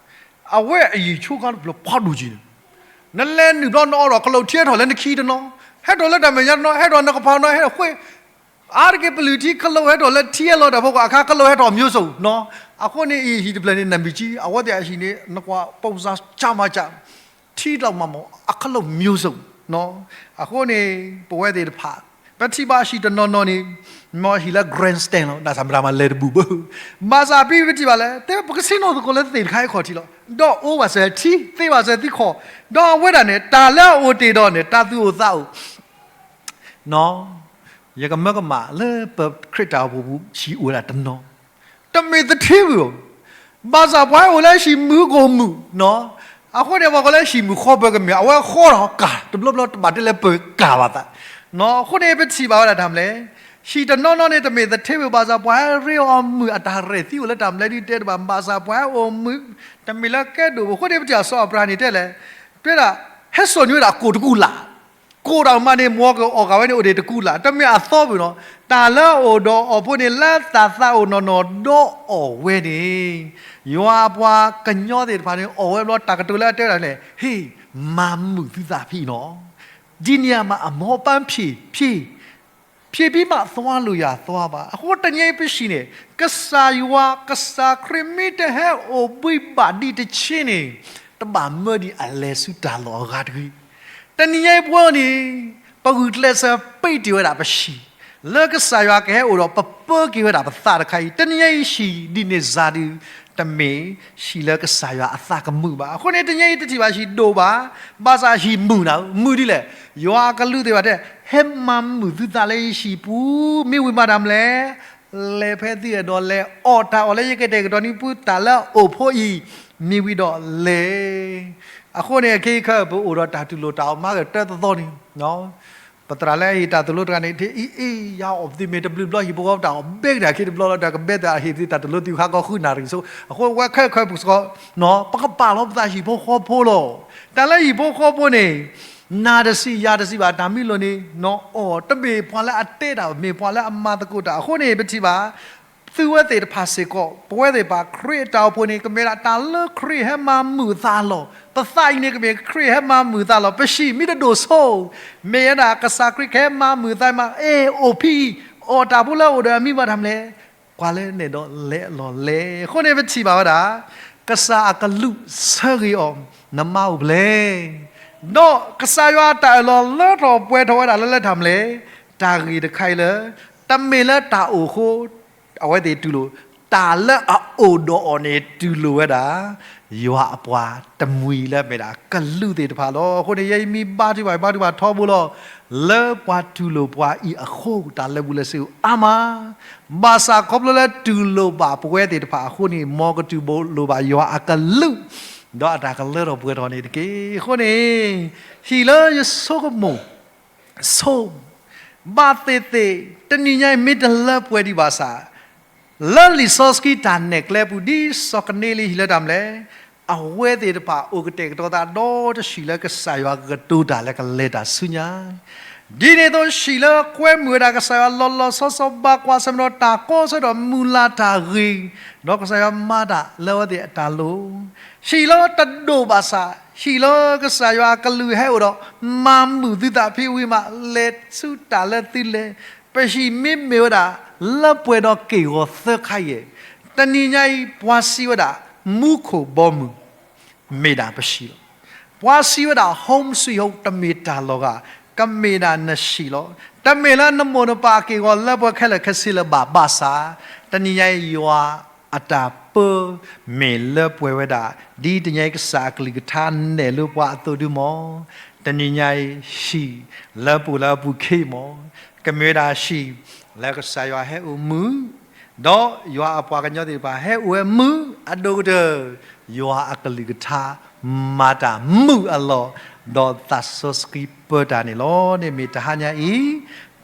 အဝဲအယံာ်ဆိခါတဖျၢၣ်ဖးဒိၣ်ကံန့ၣ်, နလဲၤနုာ်ဘျီနအိးထီၣ်ကလူးထံဟဲထီၣ်လၢနခံတနီၤ, ဟဲထီၣ်လၢတၢ်မဲာ်ညါတနီၤ, ဟဲထီၣ်နကပၤတနီၤ ဟဲထီၣ်ဃ့ အါတက့ၢ်ပလုၢ်ထံကလူးဟဲထီၣ်လၢထံဟဲလီၤတၢ်ဖိ အခါကလူးဟဲထီၣ် မျိုးစုံ နီၤ, အဃိန့ၣ်အံၤဟံၣ်တဖျၢၣ်န့ၣ် နမံၤကံ အဝဲသ့ၣ်အဟံၣ်န့ၣ် နကွၢ် ပုံစံ ကမၤက ထံတၢ်မၤမီၢ် အကလူး မျိုးစုံ နီၤ, အဃိန့ၣ် ပဝဲသ့ၣ်တဖၣ် ပထံၣ်ဘၣ်ဟံၣ်တနီၤနီၤန့ၣ် မ့ၢ်ဟံၣ်လၢ grandstand လီၤ, ဒ်သးမတၤမၤလဲၤတဘူးဘၣ်, ဘၣ်ဆၣ်ဖဲပထံၣ်ဘၣ်လဲၣ် တဲပကဆ့ၣ်နီၤသကိးလၢသ့ၣ်တခါအံၤခီၣ်ထံးလီၤ, ဒီးအိၣ်ဘၣ်စၢၤထံ သ့ဘၣ်စၢၤသံခီၣ်, ဒီးအဝဲဒၣ်န့ၣ် တၢ်လၢအအိၣ်တ့ၢ်ဒီးန့ၣ် တၢ်သူၣ်အိၣ်သးအိၣ် နီၤ, ယကမၢကမၣ်လၢပခရံာ်တၢ်အိၣ်ဖှိၣ်ပူၤဟံၣ်အိၣ်ဝဲဒၣ်တနီၤ, တမ့ၢ်သထ့ဘၣ်, ဘၣ်ဆၣ်ပှၤဟဲအိၣ်လၢဟံၣ်မုာ်ကိၢ်မုာ် နီၤ, အဃိန့ၣ် ပှၤကိးလၢဟံၣ်မုာ်ဃီပၢၤကမ့ၢ် အဝဲဃီထီၣ်ကၢ် တဘျီဘျီတဘၣ်တဲလၢပၢၤကၢ်ဘၣ်သး, နီၤ, အဃိန့ၣ် ပထံၣ်ဘၣ်ဝဲဒၣ်တၢ်မနုၤလဲၣ်, ဟံၣ်တနီၤနီၤန့ၣ် တမ့ၢ်သထ့ဘၣ်, ဘၣ်ဆၣ်ပှၤဟဲရ့အီၤမုာ် အတၢ်ရဲၣ်သံအိၣ်လၢတၢ်မနုၤလဲၣ်ဒုးတဲတဘၣ်, ဘၣ်ဆၣ်ပှၤဟဲအိၣ်မုာ် တမ့ၢ်လၢကဲဒိၣ်ဘၣ်, အဃိန့ၣ် ပထံၣ်ဘၣ်စီၤအၤဘြၤဟၣ်န့ၣ်တဲလဲၣ်, တဲဒၣ် ဟဲစိာ်န့ၢ်ဝဲဒၣ်ကိၣ်တကူၣ်လၢ် ကိၣ်တၢ်မၤန့ၣ် မ့ၢ်ကအိၣ်ကးဝဲန့ၣ် အိၣ်ဒံးတကူၣ်လၢ်, တမ့ၢ်အသီဘၣ်နီၤ, တၢ်လၢအအိၣ်ဒီးအီၤဖိန့ၣ် လၢတၢ်သးအိၣ်နီၢ်နီၢ်ဒီးအီၣ်ဝဲန့ၣ်, ယွၤအပှၤကညီသ့ၣ်တဖၣ်န့ၣ် အီၣ်ဝဲဘျီ တၢ်ကတိၤလၢအတဲဝဲဒၣ်လဲၣ်, ဟ့ၣ်, မၤမုာ်သုသးဖဲအံၤနီၤ. ဒ်န့ၣ်အမး အမီၢ်ပၢ်ဖံးဖံး ဖံးဖံးမး သွားလို့ရသွားပါ. အဃိတနံၤအံၤပဟံၣ်န့ၣ် ကစၢ်ယွၤ ကစၢ်ခရံာ်မ့ၢ်တဟဲအိၣ်ဘှံးဘၣ်ဒံးတဆ့န့ၣ်, တဘၣ်မၢဒံးအလဲၤဆူတၢ်လီၢ်အဂၤတဂ့ၤ. တနံၤအံၤပဝဲန့ၣ် ပဂုာ်ကျဲးစၢးပ့းတ့ၢ်ဝဲဒၣ်ပဟံၣ် လၢကစၢ်ယွၤကဟဲအိၣ်ဒီး ပပၢက့ၤဝဲဒၣ်ပသးတခါအံၤ, တနံၤအံၤဟံၣ်ဒ်န့ၣ်စၢ်ဒုး တမ့ၢ်ဟံၣ်လၢကစၢ်ယွၤအသးကမုာ်ဘၣ်. အဃိန့ၣ် တနံၤအံၤတထံၣ်ဘၣ်ဟံၣ်ဒိၣ်ဘၣ်, ဘၣ်ဆၣ်ဟံၣ်မုာ်နၤဧၢ, မုာ်ဒ်လဲၣ်. ယွၤအကလူးသ့ၣ်တဖၣ်တဲ ဟဲမၤမုာ်သုသးလၢယဟံၣ်ပူၤ, မ့ၢ်ဝံၤမးတၢ်မနုၤလဲၣ်, လဲၤဖဲသုအဲၣ်ဒိးလဲၤ, အီၣ်တၢ်အီၣ်လၢယကတဲာ်ကတီၤန့ၢ်သု တၢ်လၢအအိၣ်ဖိအံၤ, မ့ၢ်ဝံၤဒီးလဲၤ. အဃိန့ၣ် အခဲအံၤခဲအံၤ ပအိၣ်ဒီးတၢ်တူၢ်လိာ်တၢ်အီၣ်မၤကတၢၢ်တသီန့ၣ် ပသရၣ်လၢအဟ့ၣ်တၢ်သိၣ်လိတဂၤန့ၣ် အ့ၣ်အ့ၣ်ယၤအီၣ်သုမ့ၢ်တဘျုးဘျီ ဟံၣ်ဖိဃီဖိတၢ်အီၣ်ဘဲကဒၣ်ခံတဘျီလီၤ, တၢ်ကဘဲသးဟ့ၣ်သုတၢ်သိၣ်လိတုၤဟါခီဃုနၣ်ရံၣ်စိ, အဃိဝဲခဲခဲပူၤစ့ၢ်ကီး ပကပာ်လီၤပသးဟံၣ်ဖိဃီဖိလီၤ. တၢ်လၢဟံၣ်ဖိဃီဖိန့ၣ် နၤတစံးယၤတစံးဘၣ် တၢ်မံလိာ်န့ၣ် အီၣ်တမ့ၢ်ပှၤလၢအတဲတၢ် မ့ၢ်ပှၤလၢအမၤသကိးတၢ်. အဃိန့ၣ် ပထံၣ်ဘၣ် သုဝဲသ့ၣ်တဖၣ်စ့ၢ်ကီး ပဝဲသ့ၣ်တဖၣ်ခရံာ်အတၢ်အိၣ်ဖှိၣ်န့ၣ် ကမ့ၢ်ဒၣ်တၢ်လၢခရံာ်ဟဲမၤမုာ်သးလီၤ. ပသးအံၤန့ၣ် ကမ့ၢ်ခရံာ်ဟဲမၤမုာ်သးလီၤ. ပဟံၣ်မ့ၢ်တဒိၣ်စိ မ့ၢ်ဝဲဒၣ်ကစၢ်ခရံာ်ကဟဲမၤမုာ်သးမး, အဲၣ် အိၣ်ဖဲအံၤ အီၣ်တၢ်ဖိလၢအအိၣ်ဒီးအမံၤဘၣ်တၢ်မနုၤလဲၣ်, ကွၢ်လၢနဲၣ်ဒီးလဲၤအလီၢ်လဲၤ. အဃိန့ၣ် ပထံၣ်ဘၣ်ဝဲဒၣ် ကစၢ်အကလူးဆၢဂ့ၤအီၤ, နမါအိၣ်ဖဲလဲၣ်. ဒီးကစၢ်ယွၤအတၢ်အၢၣ်လီၤလၢထီၣ်ပှဲၤထီၣ်ဝဲဒၣ်လၢလၢတၢ်မနုၤလဲၣ်, တၢ်ဂ့ၢ်တခါအံၤလၢ တမ့ၢ်လၢတၢ်အိၣ်အဃိ အဝဲသ့ၣ်တူၢ်လိာ်, တၢ်လၢအအိၣ်ဒီးအီၤန့ၣ် တူၢ်လိာ်ဝဲဒၣ် ယွၤအပှၤတမှံၤလၢအမ့ၢ်ဒၣ်ကလူးသ့ၣ်တဖၣ်လီၤ. အဃိန့ၣ် ယဲအံၤမ့ၢ်ဘါထုကဖၣ် ဘါထုကဖၣ်ထီဘိလီၤ. လၢပှၤတူၢ်လိာ်ပှၤအံၤအဃိ တၢ်လၢာ်ဘူၣ်လၢာ်စ့ၤအိၣ်အါမး, ဘၣ်ဆၣ်ခီဖျိလၢတူၢ်လိာ်ဘၣ်ပဝဲသ့ၣ်တဖၣ်အဃိန့ၣ် မ်ကတူၢ်လိာ်ဘၣ်ယွၤအကလူး ဒီးအတၢ်ကလၢထီၣ်ပှဲၤထီၣ်န့ၣ်တက့ၢ်. အဃိန့ၣ် ဟံၣ်လၢယဆိကမိၣ် ဆိ ဘၣ်သ့ၣ်သ့ၣ် တနံၤညါအံၤမ့ၢ်တလၢပှဲၤဒံးဘၣ်ဆၣ်, လၢလံာ်စီဆှံတၢ်နဲၣ်ကျဲအပူၤ ဒ်စီၤကနၤလံဟံၣ်လၢတၢ်မနုၤလဲၣ်, အဝဲသ့ၣ်တဖၣ်အိၣ်ကတဲာ်ကတီၤသးဒီတဆံးလၢကစၢ်ယွၤကကတိၤတၢ်လၢကလဲၤတၢ်ဆူညါ ဒ်န့ၣ်အသိးဟံၣ်လၢကွဲမုာ်ဝဲဒၣ်ကစၢ်ယွၤလီၤလီၤဆီဆီ ဘၣ်ကွၢ်ဆၢၣ်မဲာ်ဒီးတၢ်ကီဆၢဒီးမုၢ်လၢ်တၢ်ဂ့ၤ, ဒီးကစၢ်ယွၤမၤတၢ်လၢအဝဲသ့ၣ်အတၢ်လိၤ, ဟံၣ်လၢတဒိၣ်ဘၣ်ဆၣ် ဟံၣ်လၢကစၢ်ယွၤအကလူးဟဲအိၣ်ဒီး မၤမုာ်သုသးဖဲဝံၤမး လဲၤဆူတၢ်လၢသုလဲၤ, ပဟံၣ်မ့မ့ၢ်ဝဲဒၣ် လၢပှဲၤဒီးက့ၢ်ဂီၤသၢခါအံၤ, တနံၤညါအံၤ ပှၤစံးဝဲဒၣ် မူခိၣ်ဘီမုၢ် မ့ၢ်ဒၣ်ပဟံၣ်လီၤ. ပှၤစံးဝဲဒၣ် home sweet home တမ့ၢ်တၢ်လီၤဂာ်, ကမ့ၢ်ဒၣ်နဟံၣ်လီၤ. တမ့ၢ်လၢနမိၢ်နပၢ်အက့ၢ်ဂီၤလၢပှဲၤခဲလၢာ်ခဲဆ့လၢၤဘၣ် ဘၣ်ဆၣ်, တနံၤညါအံၤယွၤအတၢ်ပၢ မ့ၢ်လၢပှဲၤဝဲဒၣ် ဒ်တနံၤညါအံၤကစၢ်အကလုၢ်ကထါနဲၣ်လၢပှၤအသိးဒုမီၢ်, တနံၤညါအံၤဟံၣ်လၢပအိၣ်လၢအပူၤခ့မီၢ်, ကမ့ၢ်ဝဲဒၣ်ဟံၣ်လၢကစၢ်ယွၤဟဲအိၣ်မုာ် ဒီးယွၤအပှၤကညီသ့ၣ်တဖၣ်ဟဲအိၣ်ဝဲမုာ်အဒိၣ်ကတၢၢ်, ယွၤအကလုၢ်ကထါမၤတၢ်မုာ်အလီၢ်, ဒီးသးစီဆှံပၢတၢ်န့ၣ်လီၤ. န့ၣ်မ့ၢ်တဟါညါအံၤ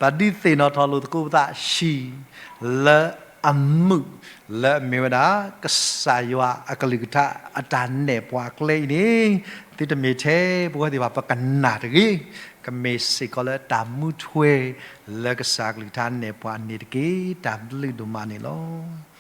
ပဒုးသ့ၣ်နီၣ်ထီၣ်လိာ်သကိးပသးဟံၣ်လၢအမုာ် လၢအမ့ၢ်ဝဲဒၣ် ကစၢ်ယွၤအကလုၢ်ကထါအတၢ်နဲၣ်ပှၤအကျဲအံၤန့ၣ်, သုတမ့ၢ်ထဲပဝဲသ့ၣ်တဖၣ် ပကနၣ်တဂ့ၤ, ကမ့ၢ်စ့ၢ်ကီးလၢတၢ်မူထွဲလၢကစၢ်အကလုၢ်ကထါနဲၣ်ပှၤန့ၣ်တက့ၢ်. တၢ်ဘျုးဒိၣ်မးန့ၣ်လီၤ.